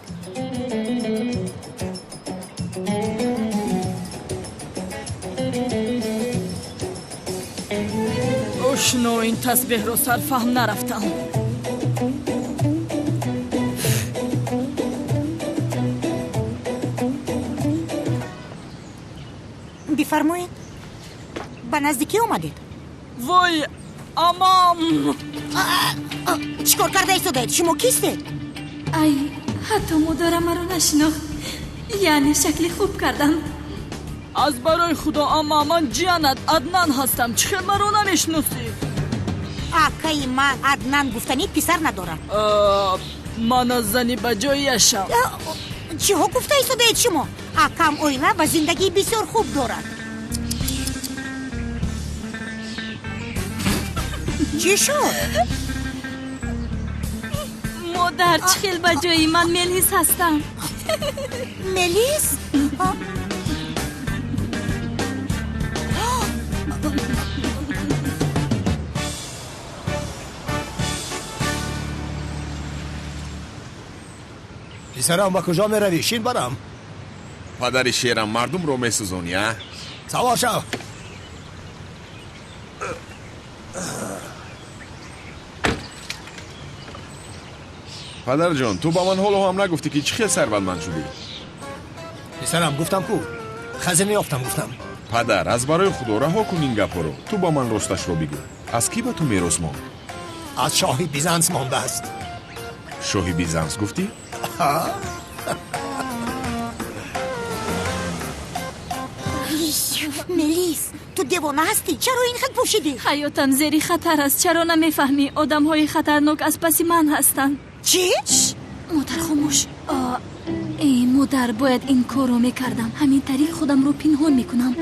Ошно, ин тасбеҳро сарфаҳм нарафтам. Бифармоед, ба назди кӣ омадед? Вой, амам! Чӣ кор карда истодаед? Шумо кистед? Ай, ҳатто модарам маро нашинохт. Яъне шакли хуб кардам. Аз барои худо, ама, ман ҷиянат Аднан ҳастам. Чӣ хел маро намешиносӣ? Акаи ман Аднан гуфтанӣ писар надорад. Ман аз зани ба ҷояшам. Чиҳо гуфта истодаед шумо? Акам оила ва зиндагии бисёр хуб дорад. Чӣ шуд? Модар, чӣ хел ба ҷои ман Мелис ҳастам. Мелис? Писарам, ба куҷо меравӣ? Шин барам. Падари шерам, мардумро месӯзонӣ, а? Савор шав. Падарҷон, ту ба ман ҳоло ҳам нагуфтӣ, ки чӣ хел сарватманд шудӣ. Писарам, гуфтам ку, хазина ёфтам, гуфтам. Падар, аз барои худо раҳо кун ин гапҳоро. Ту ба ман росташро бигӯ. Аз кӣ ба ту мерос монд? Аз шоҳи Бизанс мондааст. Шоҳи Бизанс гуфтӣ? Мелис, ту девона ҳастӣ? Чаро ин хел пӯшидӣ? Ҳаётам зери хатар аст. Чаро намефаҳмӣ? Одамҳои хатарнок аз паси ман ҳастанд. Чӣ? Модар, хомӯш. Эй модар, бояд ин корро мекардам. Ҳамин тариқ худамро пинҳон мекунам.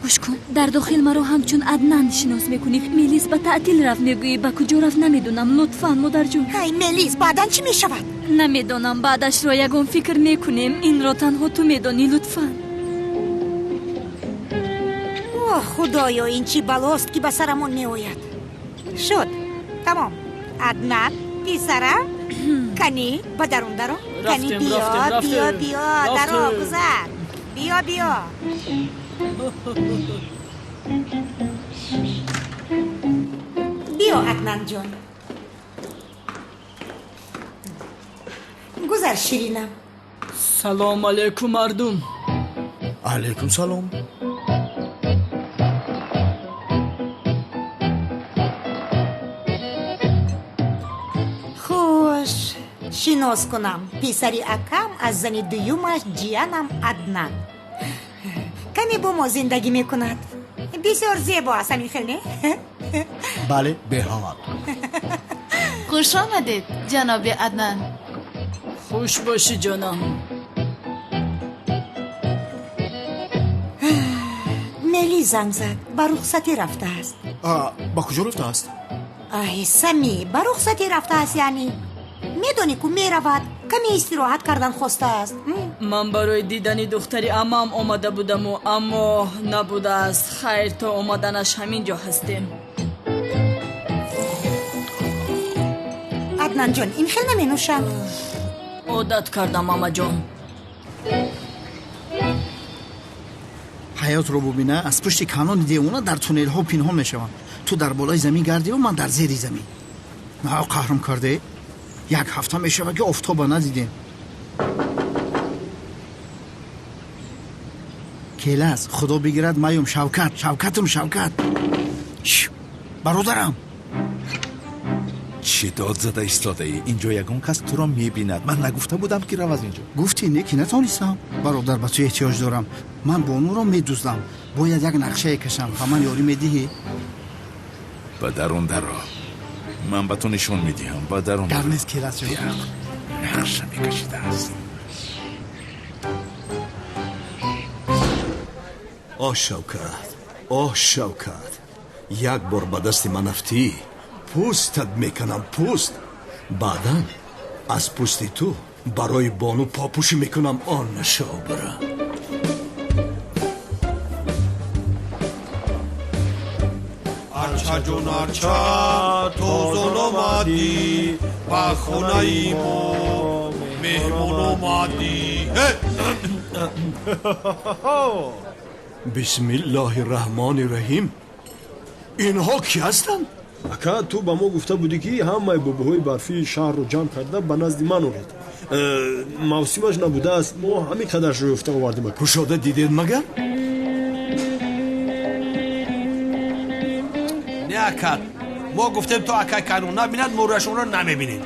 Гӯш кун, дар дохил маро ҳамчун Аднан шинос мекунӣ. Мелис ба таътил рафт, мегӯӣ. Ба куҷо рафт намедонам. Лутфан, модарҷон. Ай, Мелис, баъдан чӣ мешавад? Намедонам, баъдашро ягон фикр мекунем. Инро танҳо ту медонӣ, лутфан. О, худоё, ин чӣ балост, ки ба сарамон меояд. Шуд, тамом. Аднан, писарам, кани ба дарун даро. Кани биё, биё, биё, даро, гузар. Биё, биё. Биё, Аднанҷон. Гузар, ширинам. Салом алейкум, мардум. Алейкум салом. Хуш, шинос кунам. Писари акам аз зани дуюмаш ҷиянам Аднан. Каме бо мо зиндагӣ мекунад. Бисёр зебо аст, ҳамин хел, не? Бале, беҳолат. Хуш омадед, ҷаноби Аднан. Хуш бошӣ, ҷонам. Мели занг зад, ба рухсатӣ рафтааст. Ба куҷо рафтааст? Ай, Сами, ба рухсатӣ рафтааст, яъне. Медонӣ ку меравад, каме истироҳат кардан хостааст. Ман барои дидани духтари амам омада будаму, аммо набудааст. Хайр, то омаданаш ҳамин ҷо ҳастем. Аднанҷон, ин хел наменӯшанд. Одат кардам, амаҷон. Ҳаётро бубина, аз пушти канони девона дар туннелҳо пинҳон мешаванд. Ту дар болои замин гардиву ман дар зери замин. На, қаҳрм карде? Як ҳафта мешавад, ки офтоба надидем. Келас, худо бигирад, маюм. Шавкат, Шавкатум, Шавкат, бародарам. Чӣ дод зада истодаӣ? Инҷо ягон кас туро мебинад. Ман нагуфта будам, ки рав аз инҷо? Гуфтӣ, не ки натонистам. Бародар, ба ту эҳтиёҷ дорам. Ман бонуро медуздам. Бояд як нақшае кашам. Ба ман ёрӣ медиҳӣ? Ба дарун даро, ман ба ту нишон медиҳам. Ба дарун. Гап нест, Келас ҷон. Нақша мекашидааст. Оҳ, Шавкат, оҳ, Шавкат, як бор ба дасти ман афтӣ, пӯстат меканам, пӯст. Баъдан аз пӯсти ту барои бону попӯшӣ мекунам. Он нашобара. Арчаҷон, Арча, тозон омадӣ, ба хонаи мо меҳмон омадӣ. Бисмиллоҳи раҳмони раҳим. Инҳо кӣ ҳастанд? Ака, ту ба мо гуфта будӣ, ки ҳамаи бобоҳои барфии шаҳрро ҷамъ карда ба назди ман оред. Мавсимаш набудааст, мо ҳамин қадаршро ёфта овардем. Кушода дидед магар? Не, ака, мо гуфтем, то акай Канун набинад, мо рӯяшонро намебинем.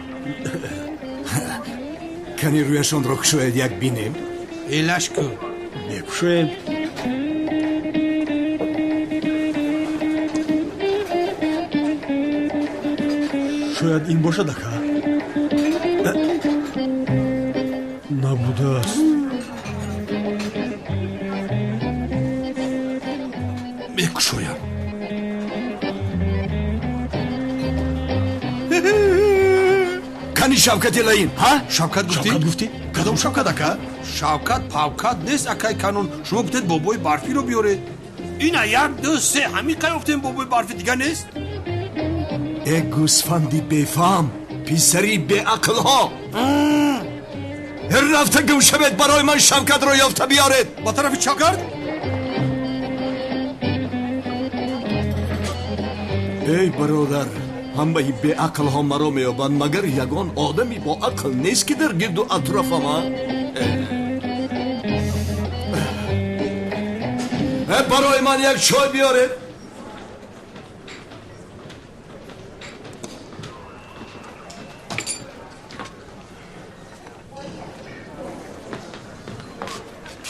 Кани рӯяшонро кушоед, як бинем. Элаш ку. Мекушоем. Шояд ин бошад, ака. Набудааст. Мекушоям. Кани Шавкати лаин, ҳа? Шавкат гуфтӣ? Шавкат гуфтӣ? Кадом Шавкат, ака? Шавкат павкат нест, акай Канун. Шумо гуфтед, бобои барфиро биёред. Ина, як, ду, се, ҳамин қай ёфтем. Бобои барфи дигар нест. Э, гӯсфанди бефаҳм, писари беақлҳо, рафта гум шавед, барои ман Шавкатро ёфта биёред. Ба тарафи чап гард. Эй бародар, ҳамаи беақлҳо маро меёбанд, магар ягон одами боақл нест, ки дар гирду атрофам? А барои ман як чой биёред.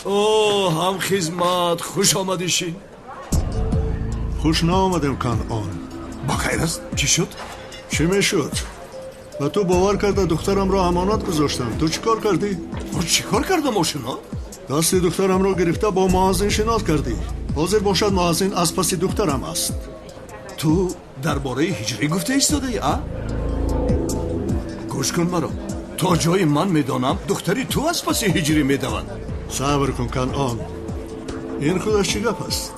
О, ҳамхизмат, хуш омадишӣ. Хуш наомадем, Канъон. Ба хайр аст? Чӣ шуд? Чӣ мешуд? Ба ту бовар карда духтарамро амонат гузоштам. Ту чӣ кор кардӣ? Чӣ кор кардам, ошино? Дасти духтарамро гирифта бо муаззин шинос кардӣ. Ҳозир бошад, муаззин аз паси духтарам аст. Ту дар бораи ҳиҷрӣ гуфта истодаӣ, а? Гӯш кун маро, то ҷои ман медонам, духтари ту аз паси ҳиҷрӣ медавад. Сабр кун, Канъон, ин худаш чӣ гап аст?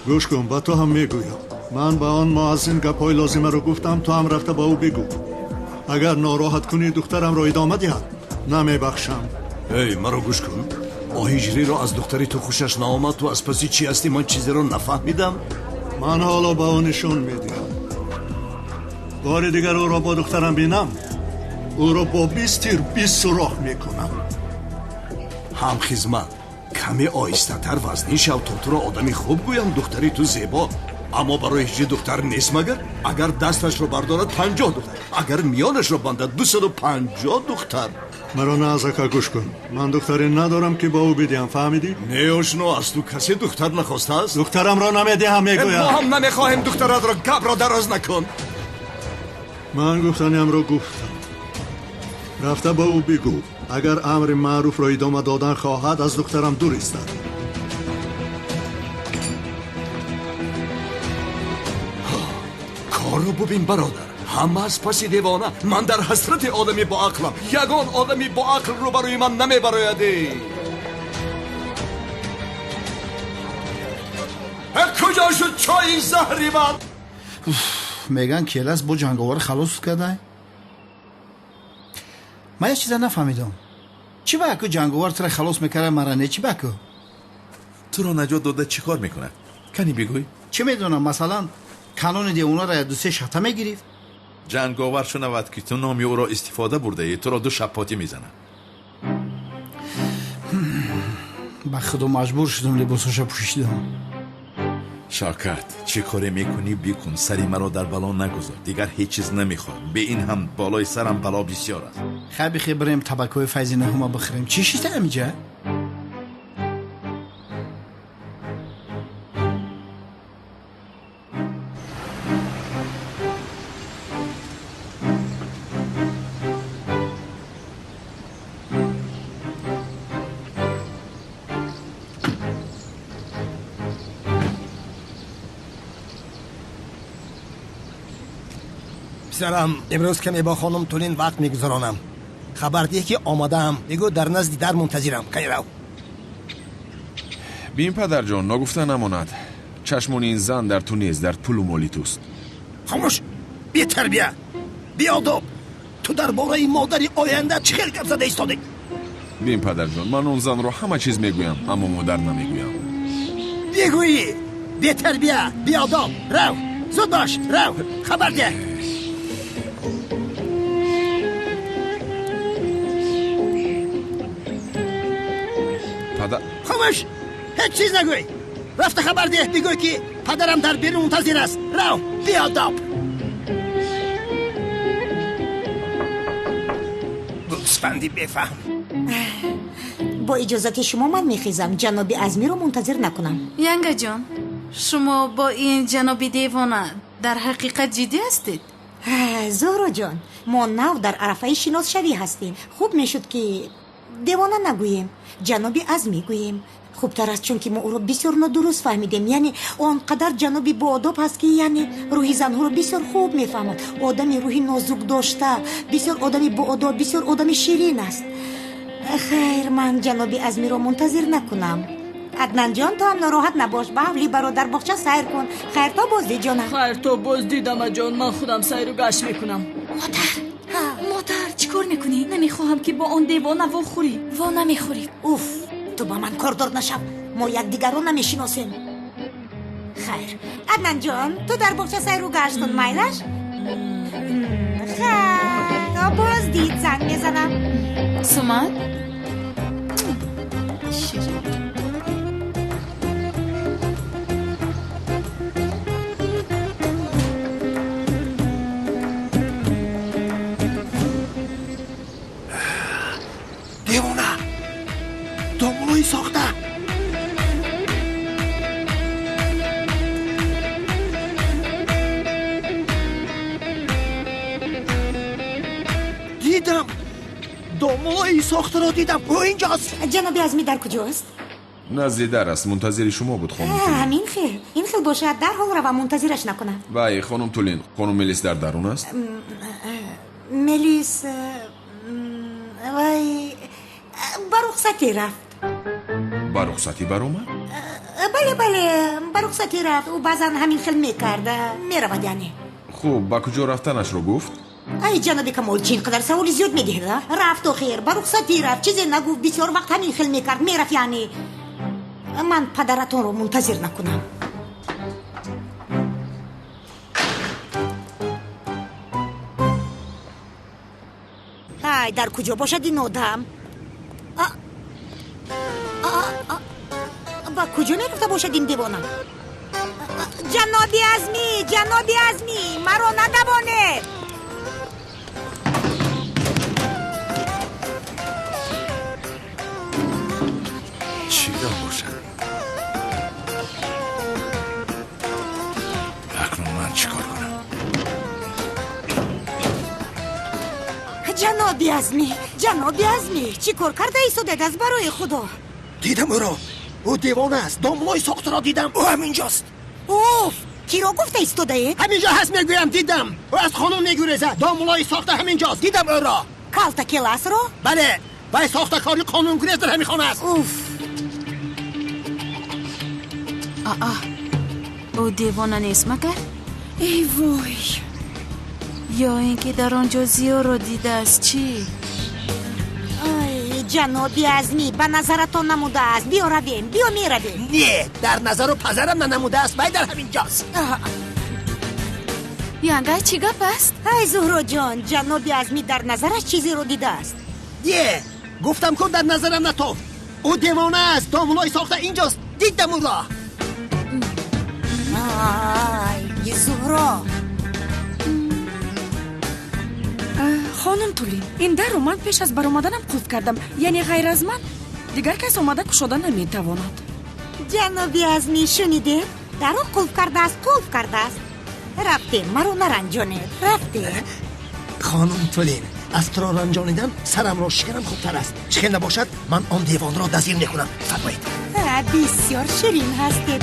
Гӯш кун, ба ту ҳам мегӯям. Ман ба он муаззин гапҳои лозимаро гуфтам, ту ҳам рафта ба ӯ бигӯ. Агар нороҳат кунӣ духтарамро идома диҳад, намебахшам. Эй, маро гӯш кун. О, ҳиҷриро аз духтари ту хушаш наомад. Ту аз паси чӣ ҳастӣ? Ман чизеро нафаҳмидам. Ман ҳоло ба ӯ нишон медиҳам. Бори дигар ӯро бо духтарам бинам, ӯро бо 20 тир 20 сурох мекунам. Ҳамхизмат, каме оҳистатар вазнин шав, то туро одами хуб гӯям. Духтари ту зебо, аммо барои ҳиҷри духтар нест магар? Агар дасташро бардорад 50 духтар, агар миёнашро бандад 250 духтар. Маро назака гӯш кун. Ман духтаре надорам ки ба ӯ бидиҳам, фаҳмидӣ? Не, ошно, аз ту касе духтар нахостааст. Духтарамро намедиҳам, мегӯям. Мо ҳам намехоҳем духтаратро, гапро дароз накун. Ман гуфтаниамро гуфтам. Рафта ба ӯ бигӯ, агар амри маъруфро идома додан хоҳад, аз духтарам дур истад. Корро бубин, бародар. Ҳама аз паси девона. Ман дар ҳасрати одами боақлам. Ягон одами боақл рӯбарӯи ман намебарояд. Куҷо шуд чойи заҳри ман? Меган келас бо ҷанговар халос кардай. Ман як чиза нафаҳмидам. Чӣ ба ку ҷанговар тура халос мекарда, мара не? Чӣ ба ку? Туро наҷот дода чӣ кор мекунад? Кани бигӯй. Чӣ медонам, масалан канони девонара як ду се шата мегирифт. Ҷанговар шунавад ки ту номи ӯро истифода бурдаӣ, туро ду шаппотӣ мезанад. Ба худо маҷбур шудам либосаша пӯшидам. Шавкат, чӣ коре мекунӣ бикун, сари маро дар бало нагузор. Дигар ҳеҷ чиз намехоҳам. Бе ин ҳам болои сарам бало бисёр аст. Хай бихе бирем табакҳои файзи наҳума бихӯрем. Чӣ шида амиҷа? Писарам, имрӯз каме бо хонум Тулин вақт мегузаронам. Хабар диҳ ки омодаам. Бигӯ дар назди дар мунтазирам. Кай рав. Бин, падарҷон, ногуфта намонад. Чашмони ин зан дар ту нест, дар пулу моли туст. Хомӯш, бетарбия, беодоб. Ту дар бораи модари оянда чӣ хел гап зада истодӣ? Бин, падарҷон, ман он занро ҳама чиз мегӯям, аммо модар намегӯям. Бигӯӣ, бетарбия, беодоб. Рав, зуд бош, рав, хабар диҳ. Хомӯш, ҳеҷ чиз нагӯй. Рафта хабар диҳ, бигӯй ки падарам дар берун мунтазир аст. Рав, беодоб. Гӯсфанди бефаҳм. Бо иҷозати шумо ман мехезам, ҷаноби Азмиро мунтазир накунам. Янгаҷон, шумо бо ин ҷаноби девона дар ҳақиқат ҷиддӣ ҳастед? Зуҳроҷон, мо нав дар арафаи шиносшавӣ ҳастем. Хуб мешуд ки девона нагӯем, ҷаноби Азмӣ гӯем. Хубтар аст, чунки мо ӯро бисёр нодуруст фаҳмидем. Яъне он қадар ҷаноби боодоб ҳаст ки яъне рӯҳи занҳоро бисёр хуб мефаҳмад. Одами рӯҳи нозук дошта, бисёр одами боодоб, бисёр одами ширин аст. Хайр, ман ҷаноби Азмиро мунтазир накунам. Аднанҷон, ту ҳам нороҳат набош. Ба ҳавли бародар боғча сайр кун. Хайр то боздид, ҷонам. Хайр то боздид, амаҷон. Ман худам сайру гашт мекунам. Модар, модар, чӣ кор мекунӣ? Намехоҳам ки бо он девона вохӯрӣ. Во намехӯрӣ. Уф, ту ба ман кордор нашав. Мо якдигарро намешиносем. Хайр, Аднанҷон, ту дар боғча сайру гашт кун, майлаш? Хайр, то боздид, занг мезанам. Сумат? Девона! Домулои сохта! Дидам! Домулои сохтаро дидам! Ӯ инҷост! Ҷаноби Азмӣ дар куҷост? Назди дар аст, мунтазири шумо буд, хонум Тулин. Ҳамин хел. Ин хел бошад, дарҳол равам, мунтазираш накунам. Вай, хонум Тулин, хонум Мелис дар дарун аст? Мелис вай ба рухсатӣ рафт. Ба рухсатӣ баромад? Бале, бале, ба рухсатӣ рафт. Ӯ баъзан ҳамин хел мекард, меравад яъне. Хуб, ба куҷо рафтанашро гуфт? Ай, ҷаноби Камол, чӣ ин қадар саволи зиёд медиҳед? Рафт охир, ба рухсатӣ рафт, чизе нагуфт, бисёр вақт ҳамин хел мекард, мерафт яъне. Ман падаратонро мунтазир накунам. Ай, дар куҷо бошад ин одам? Ба куҷо мерафта бошад ин девона? Ҷаноби Азмӣ, ҷаноби Азмӣ, маро надавонед. Чӣ гап бошад? Акнун ман чӣ кор кунам? Ҷаноби Азмӣ, ҷаноби Азмӣ, чӣ кор карда истодед аз барои Худо? Дидам ӯро. Ӯ девона аст. Домлои сохтаро дидам. Ӯ ҳаминҷост. Уф, киро гуфта истодаед? Ҳаминҷо ҳаст, мегӯям, дидам. Ӯ аз хонум мегурезад. Домлои сохта ҳаминҷост. Дидам ӯро. Калта келасро? Бале, вай сохтакори қонунгурез дар ҳамин хона аст. Уф. Аа, ӯ девона нест магар? Эй вой! Ё ин ки дар он ҷо Зиёро дидааст, чӣ? Ай, ҷаноби Азмӣ, ба назаратон намудааст. Биё равем, биё меравем. Не, дар назару пазарам нанамудааст, вай дар ҳамин ҷост. Янга, чӣ гап аст? Ай, Зуҳроҷон, ҷаноби Азмӣ дар назараш чизеро дидааст. Не, гуфтам ку дар назарам натофт. Ӯ девона аст, домлои сохта инҷост. Дидам ӯро. Ай, Зуҳро. Хонум Тулин, ин дарро ман пеш аз баромаданам қулф кардам, яъне ғайр аз ман дигар кас омада кушода наметавонад. Ҷаноби Азмӣ, шунидед? Дарро қулф кардааст, қулф кардааст. Рафтем, маро наранҷонед, рафтем. Хонум Тулин, аз туро ранҷонидан сарамро шиканам хубтар аст. Чӣ хел набошад, ман он девонро дастгир мекунам. Фармоед. Бисёр ширин ҳастед.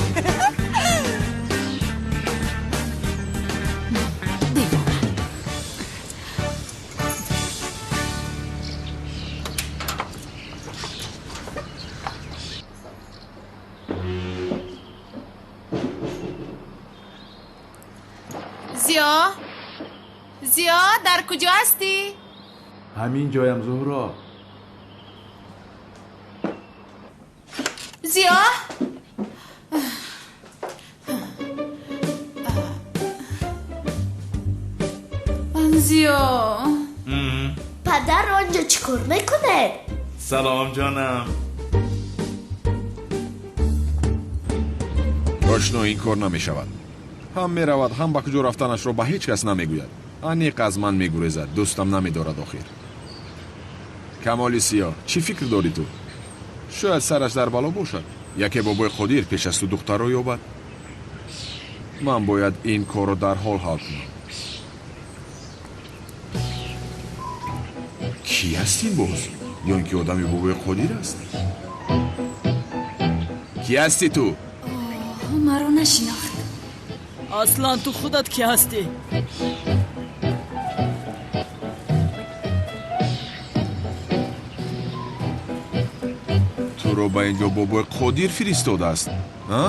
Зиё, Зиё, дар куҷо ҳастӣ? Ҳамин ҷоям, Зуҳро. Зиё? Зиё. Падар онҷо чӣ кор мекунед? Салом, ҷонам. Ошно, ин кор намешавад. Ҳам меравад, ҳам ба куҷо рафтанашро ба ҳеҷ кас намегӯяд. Аниқ аз ман мегурезад, дӯстам намедорад охир. Камоли Сиёҳ, чӣ фикр дорӣ ту? Шояд сараш дар бало бошад. Яке бобои Қодир пеш аз ту духтарро ёбад. Ман бояд ин корро дар ҳол ҳал кунам. Кӣ аст ин боз? Ё ин ки одами бобои Қодир аст? Кӣ ҳастӣ ту? Маро нашинохт. Аслан ту худат кӣ ҳастӣ? Туро ба ин ҷо бобои Қодир фиристодааст, а?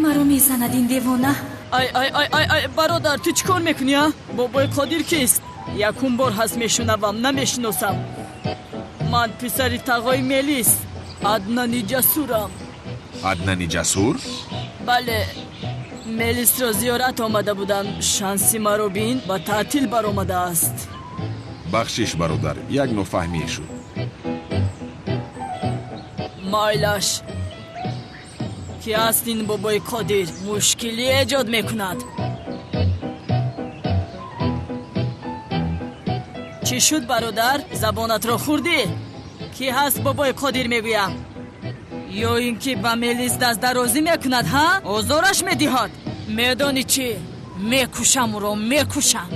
Маро мезанад ин девона. Ай, ай, ай, ай, ай, бародар, ту чӣ кор мекунӣ, а? Бобои Қодир кист? Якум бор ҳаст мешунавам, намешиносам. Ман писари тағои Мелис, Аднани Ҷасурам. Аднани Ҷасур? Бале, Мелисро зиёрат омада будам. Шанси маро бин, ба таътил баромадааст. Бахшиш, бародар, як нофаҳмие шуд. Майлаш, ки аст ин бобои Қодир? Мушкилӣ эҷод мекунад. Чӣ шуд, бародар? Забонатро хӯрдӣ? Кӣ ҳаст бобои Қодир мегӯям? Ё ин ки ба Мелис дастдарозӣ мекунад, ҳа? Озораш медиҳад. Медонӣ чӣ? Мекушам ӯро, мекушам.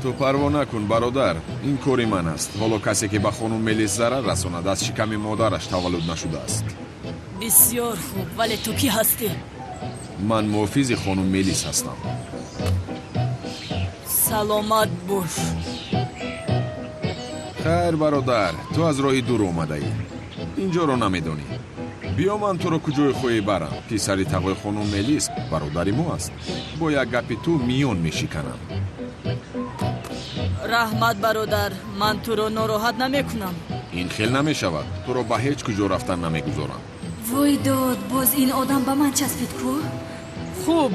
Ту парво накун, бародар, ин кори ман аст. Ҳоло касе ки ба хонум Мелис зарар расонад, аз шиками модараш таваллуд нашудааст. Бисёр хуб, вале ту кӣ ҳастӣ? Ман муҳофизи хонум Мелис ҳастам. Саломат бош. Хайр, бародар, ту аз роҳи дур омадаӣ. Инҷоро намедонӣ. Биё ман туро куҷое хоҳӣ барам. Писари тағои хонум Мелис бародари мо аст. Бо як гапи ту миён мешиканам. Раҳмат, бародар, ман туро нороҳат намекунам. Ин хел намешавад. Туро ба ҳеҷ куҷо рафтан намегузорам. Вой дод, боз ин одам ба ман часпид ку? Хуб,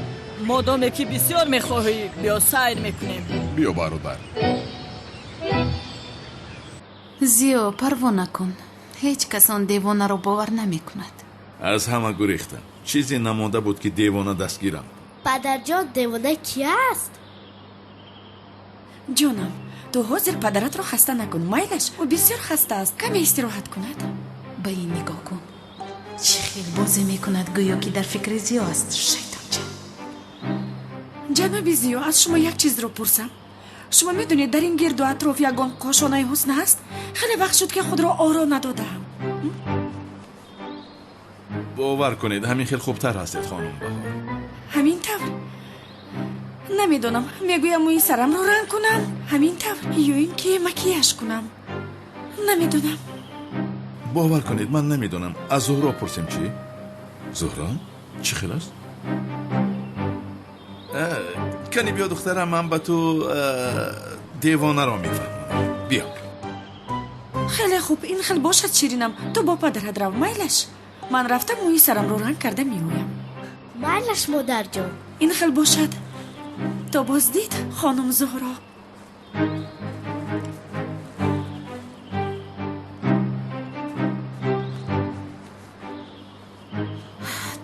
модоме ки бисёр мехоҳӣ, биё сайр мекунем. Биё, бародар. Зиё, парво накун. Ҳеҷ кас он девонаро бовар намекунад. Аз ҳама гурехтам. Чизе намонда буд, ки девона дастгирам. Падарҷон, девона ки аст? Ҷонам, ту ҳозир падаратро хаста накун, майлаш? Ӯ бисёр хаста аст, каме истироҳат кунад. Ба ин нигоҳ кун, чӣ хел бозӣ мекунад, гӯё ки дар фикри Зиё аст. Шайтонча. Ҷаноби Зиё, аз шумо як чизро пурсам. Шумо медонед, дар ин гирду атроф ягон кошонаи ҳусн ҳаст? Хеле вақт шуд, ки худро оро надодаам. Бовар кунед, ҳамин хел хубтар ҳастед, хонум Баҳор. Ҳамин тавр? Намедонам, мегӯям мӯи сарамро ранг кунам, ҳамин тавр, ё ин ки макияж кунам. Намедонам. Бовар кунед, ман намедонам. Аз Зуҳро пурсем чӣ? Зуҳро, чӣ хел аст? Кани биё, духтарам, ман ба ту девонаро мефаҳмонам. Биё. Хеле хуб, ин хел бошад, ширинам. Ту бо падарат рав, майлаш? Ман рафта мӯи сарамро ранг карда меоям. Майлаш, модарҷон. Ин хел бошад. То боздид, хонум Зуҳро.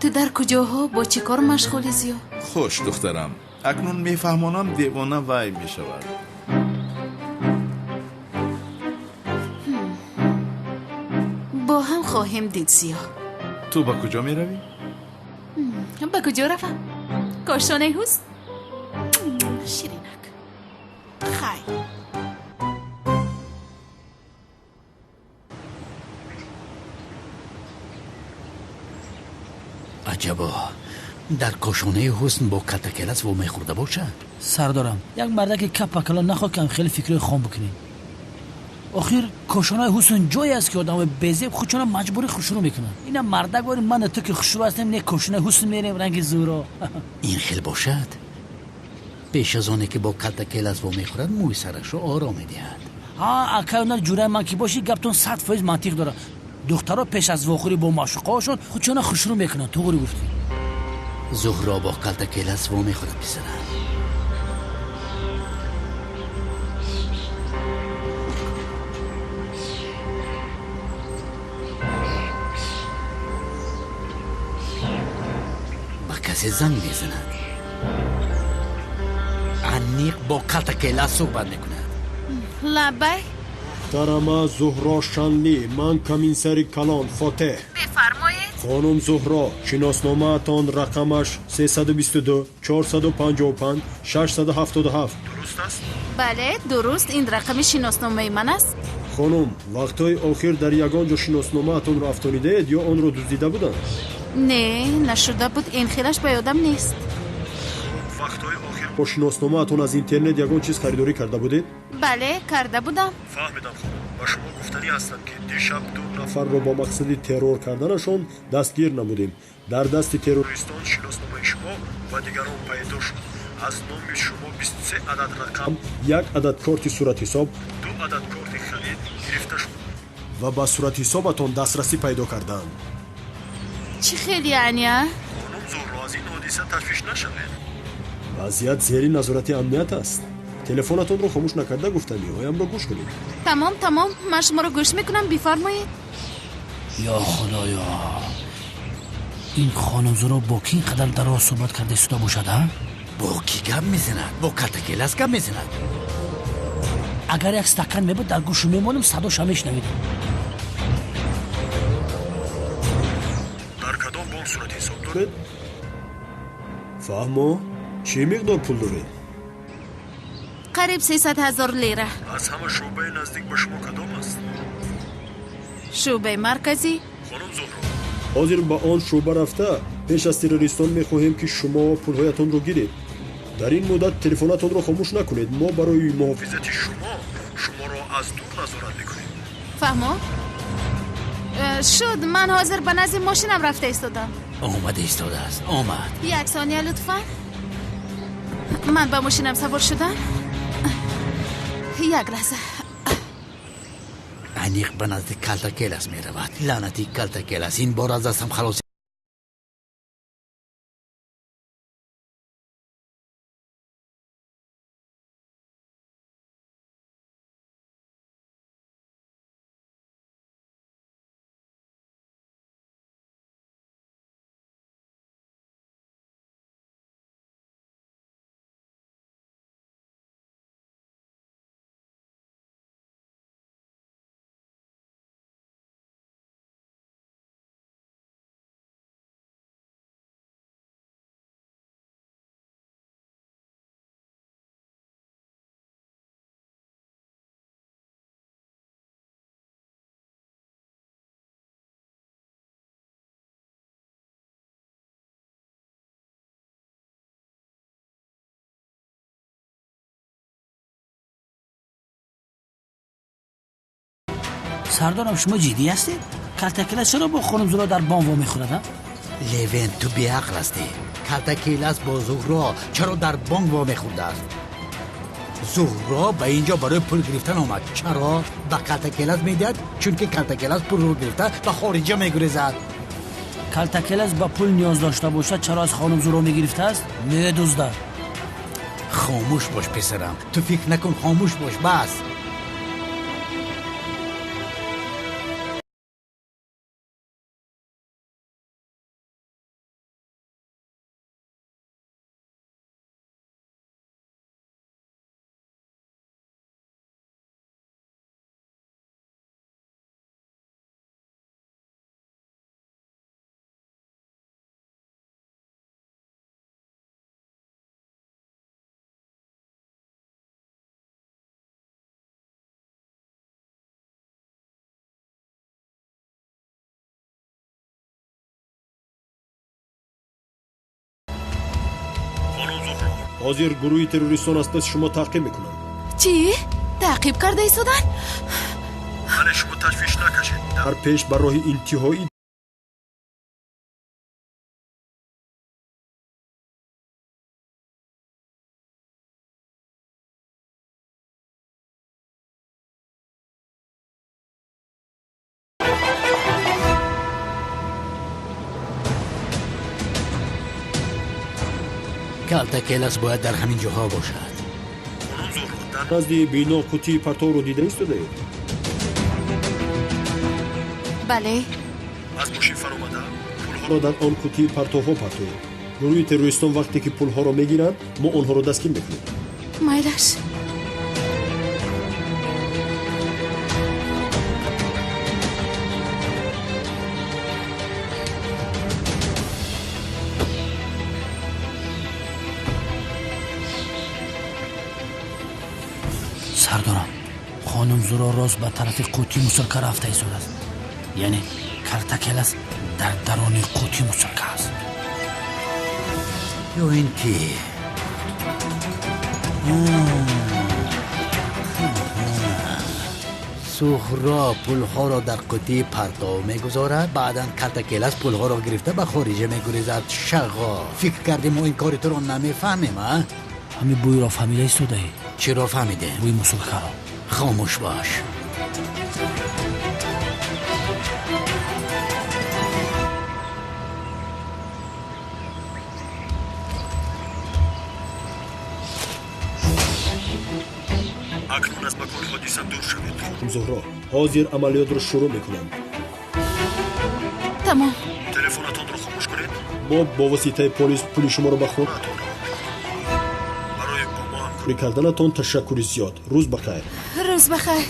Ту дар куҷоҳо бо чӣ кор машғули, Зиё? Хуш, духтарам, акнун мефаҳмонам, девона вай мешавад. Бо ҳам хоҳем дид, Зиё. Ту ба куҷо меравӣ? Ба куҷо равам? Кошонаи ҳусн? Ширинак, хайр. Аҷабо, дар кошонаи ҳусн бо калтакелас вомехӯрда бошад? Сардорам, як мардаки капакало нахоҳ, ки хеле фикрҳои хом бикунем. Охир кошонаи ҳусн ҷое аст, ки одамои безеб худшона маҷбурӣ хушрӯ мекунанд. Ина мардак вори ман ту, ки хушрӯ ҳастем, не кошонаи ҳусн мерем ранги зӯро. Ин хел бошад, пеш аз оне ки бо калтакелас вомехӯрад, мӯи сарашро оро медиҳад. Ҳа, акай, онар ҷураи ман ки бошӣ, гаптон 100% мантиқ дорад. Духтаро пеш аз вохӯрӣ бо маъшуқаҳошон худшона хушрӯ мекунанд. Туғри гуфтӣ. Зуҳро бо калтакелас вомехӯрад, писарам. Ба касе занг мезанад. Аниқ бо калтакелас суҳбат мекунад. Лаббай. Муҳтарама Зуҳро Шанлӣ, ман комиссари калон Фотеҳ. Бифармоед. Хонум Зуҳро, шиносномаатон рақамаш 322 455 677 дуруст аст? Бале, дуруст, ин рақами шиносномаи ман аст. Хонум, вақтҳои охир дар ягон ҷо шиносномаатонро афтонидаед ё онро дуздида буданд? Не, нашуда буд, ин хелаш ба ёдам нест. Вақтҳои охир бо шиносномаатон аз интернет ягон чиз харидорӣ карда будед? Бале, карда будам. Фаҳмидам, хонум. Ба шумо гуфтанӣ ҳастам, ки дишаб ду нафарро бо мақсади террор карданашон дастгир намудем. Дар дасти террористон шиносномаи шумо ва дигарон пайдо шуд. Аз номи шумо 23 адад рақам, як адад корти суратҳисоб, ду адад корти харид гирифта шуд ва ба суратҳисобатон дастрасӣ пайдо карданд. Чӣ хел яъне, а? Хонум Зуҳро, аз ин ҳодиса ташвиш нашавед. Вазъият зери назорати амният аст. Телефонатонро хомӯш накарда гуфтаниҳоямро гӯш кунед. Тамом, тамом, ман шуморо гӯш мекунам, бифармоед. Ё худоё, ин хонум Зуҳро бо ки ин қадар дароз суҳбат карда истода бошад, а? Бо кӣ гап мезанад? Бо калтакелас гап мезанад. Агар як стакан мебуд, дар гӯшу мемонам, садоша мешунавидам. Дар кадом бонк суратҳисоб доред? Фаҳмо, чӣ миқдор пул доред? Қариб 300 000 лира. Аз ҳама шӯъбаи наздик ба шумо кадом аст? Шӯъбаи марказӣ. Хонум Зуҳро, ҳозир ба он шӯъба рафта, пеш аз террористон мехоҳем, ки шумо пулҳоятонро гиред. Дар ин муддат телефонатонро хомӯш накунед. Мо барои муҳофизати шумо шуморо аз дур назорат мекунем. Фаҳмо? Шуд, ман ҳозир ба назди мошинам рафта истодам. Омада истодааст, омад. Як сония, лутфан. Ман ба мошинам савор шудам. Як лаҳза. Аниқ ба назди калтакелас меравад. Лаънати калтакелас, ин бор аз дастам халос. Сардорам, шумо ҷиддӣ ҳастед? Калтакелас чаро бо хонум Зуҳро дар бон вомехӯрад? Левент, ту беақл ҳастӣ. Калтакелас бо Зуҳро чаро дар бонк вомехӯрдааст? Зуҳро ба ин ҷо барои пул гирифтан омад. Чаро ба Калтакелас медиҳад? Чунки Калтакелас пулро гирифта ба хориҷа мегурезад. Калтакелас ба пул ниёз дошта бошад, чаро аз хонум Зуҳро мегирифтааст? Медуздад. Хомӯш бош, писарам, ту фикр накун, хомӯш бош, бас. Ҳозир гурӯҳи террористон аз паси шумо таъқиб мекунанд. Чӣ? Таъқиб карда истодан? Бале, шумо ташвиш накашед. Дар пеш ба роҳи интиҳоӣ Калтакелас бояд дар ҳамин ҷоҳо бошад. Хонум Зуҳро, дар назди бино қуттии партовро дида истодаед? Бале. Аз мошин фаромада пулҳоро дар он қуттии партовҳо партоед. Гурӯҳи террористон вақте ки пулҳоро мегиранд, мо онҳоро дастгир мекунем. Майлаш. Сардорам, хонум Зуҳро рост ба тарафи қуттии мусурка рафта истодааст. Яъне Калтакелас дар даруни қуттии мусурка аст. Ё ин ки Зуҳро пулҳоро дар қуттии партов мегузорад, баъдан Калтакелас пулҳоро гирифта ба хориҷа мегурезад. Шағо, фикр кардем мо ин кори туро намефаҳмем, а? Ҳамин бӯйро фаҳмида истодаӣ? Чиро фаҳмидем? Бӯи мусуркаро. Хомӯш бош. Акнун аз макони ҳодиса дур шавед, хонум Зуҳро. Ҳозир амалиётро шурӯъ мекунанд. Тамом. Телефонатонро хомӯш кунед. Мо бо воситаи полис пули шуморо ба хонаатон равон мекунем. Барои бо мо ҳамкорӣ карданатон ташаккури зиёд. Рӯз ба хайр. Рӯз ба хайр.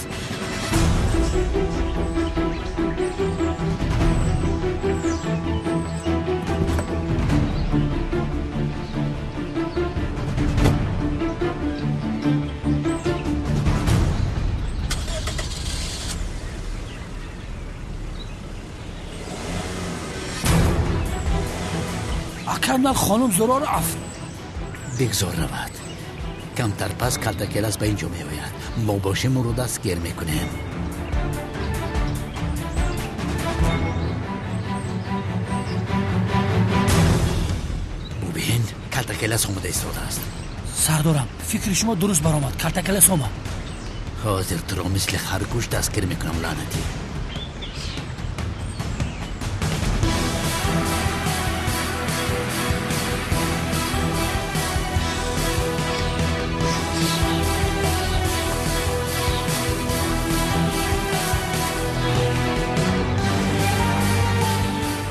Акам, хонум Зуҳроро аф. Бигзор равад. Камтар пас Калтакелас ба ин ҷо меояд. Мо бошем ӯро дастгир мекунем. Бубин, Калтакелас омада истодааст. Сардорам, фикри шумо дуруст баромад. Калтакелас омад. Ҳозир туро мисли харгӯш дастгир мекунам, лаънатӣ.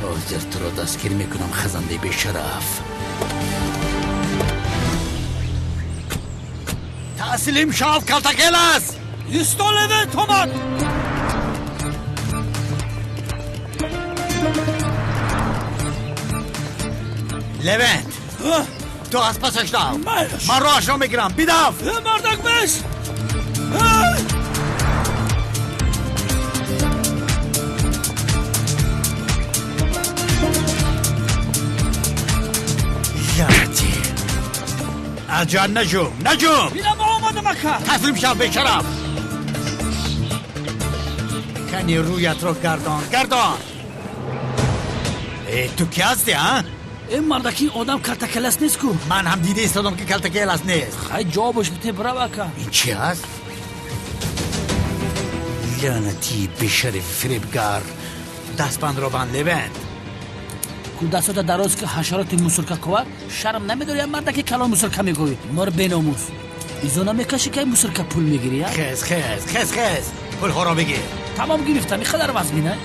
Ҳозир туро дастгир мекунам, хазандаи бешараф. Таслим шав, Калтакелас! Исто, Левент омад! Левент, ту аз пасаш дав. Ман роҳашро мегирам. Бидав! Мардак беш! Лаънатӣ! Аз ҷоят наҷум, наҷум! Бинам омадам, ака! Таслим шав, бешараф! Кани рӯятро гардон, гардон. Э, ту ки ҳастӣ, а? Э, мардаки, одам калтакелас нест ку. Ман ҳам дида истодам, ки калтакелас нест. Хай, ҷавобаш бите, бирав, ака. Ин чи аст? Лаънатии бешариф, фиребгар. Дастбандро банд, Левент. Ку дастото дароз ки, ҳашароти мусорка ковак. Шарм намедори, я мардаки калон мусорка мегӯӣ? Мор беномус, изо намекашӣ, ки мусорка пул мегирӣ? Хез, хез, хез, хез, пулҳоро бигир. Тамом, гирифтам. Ин қадар вазмина?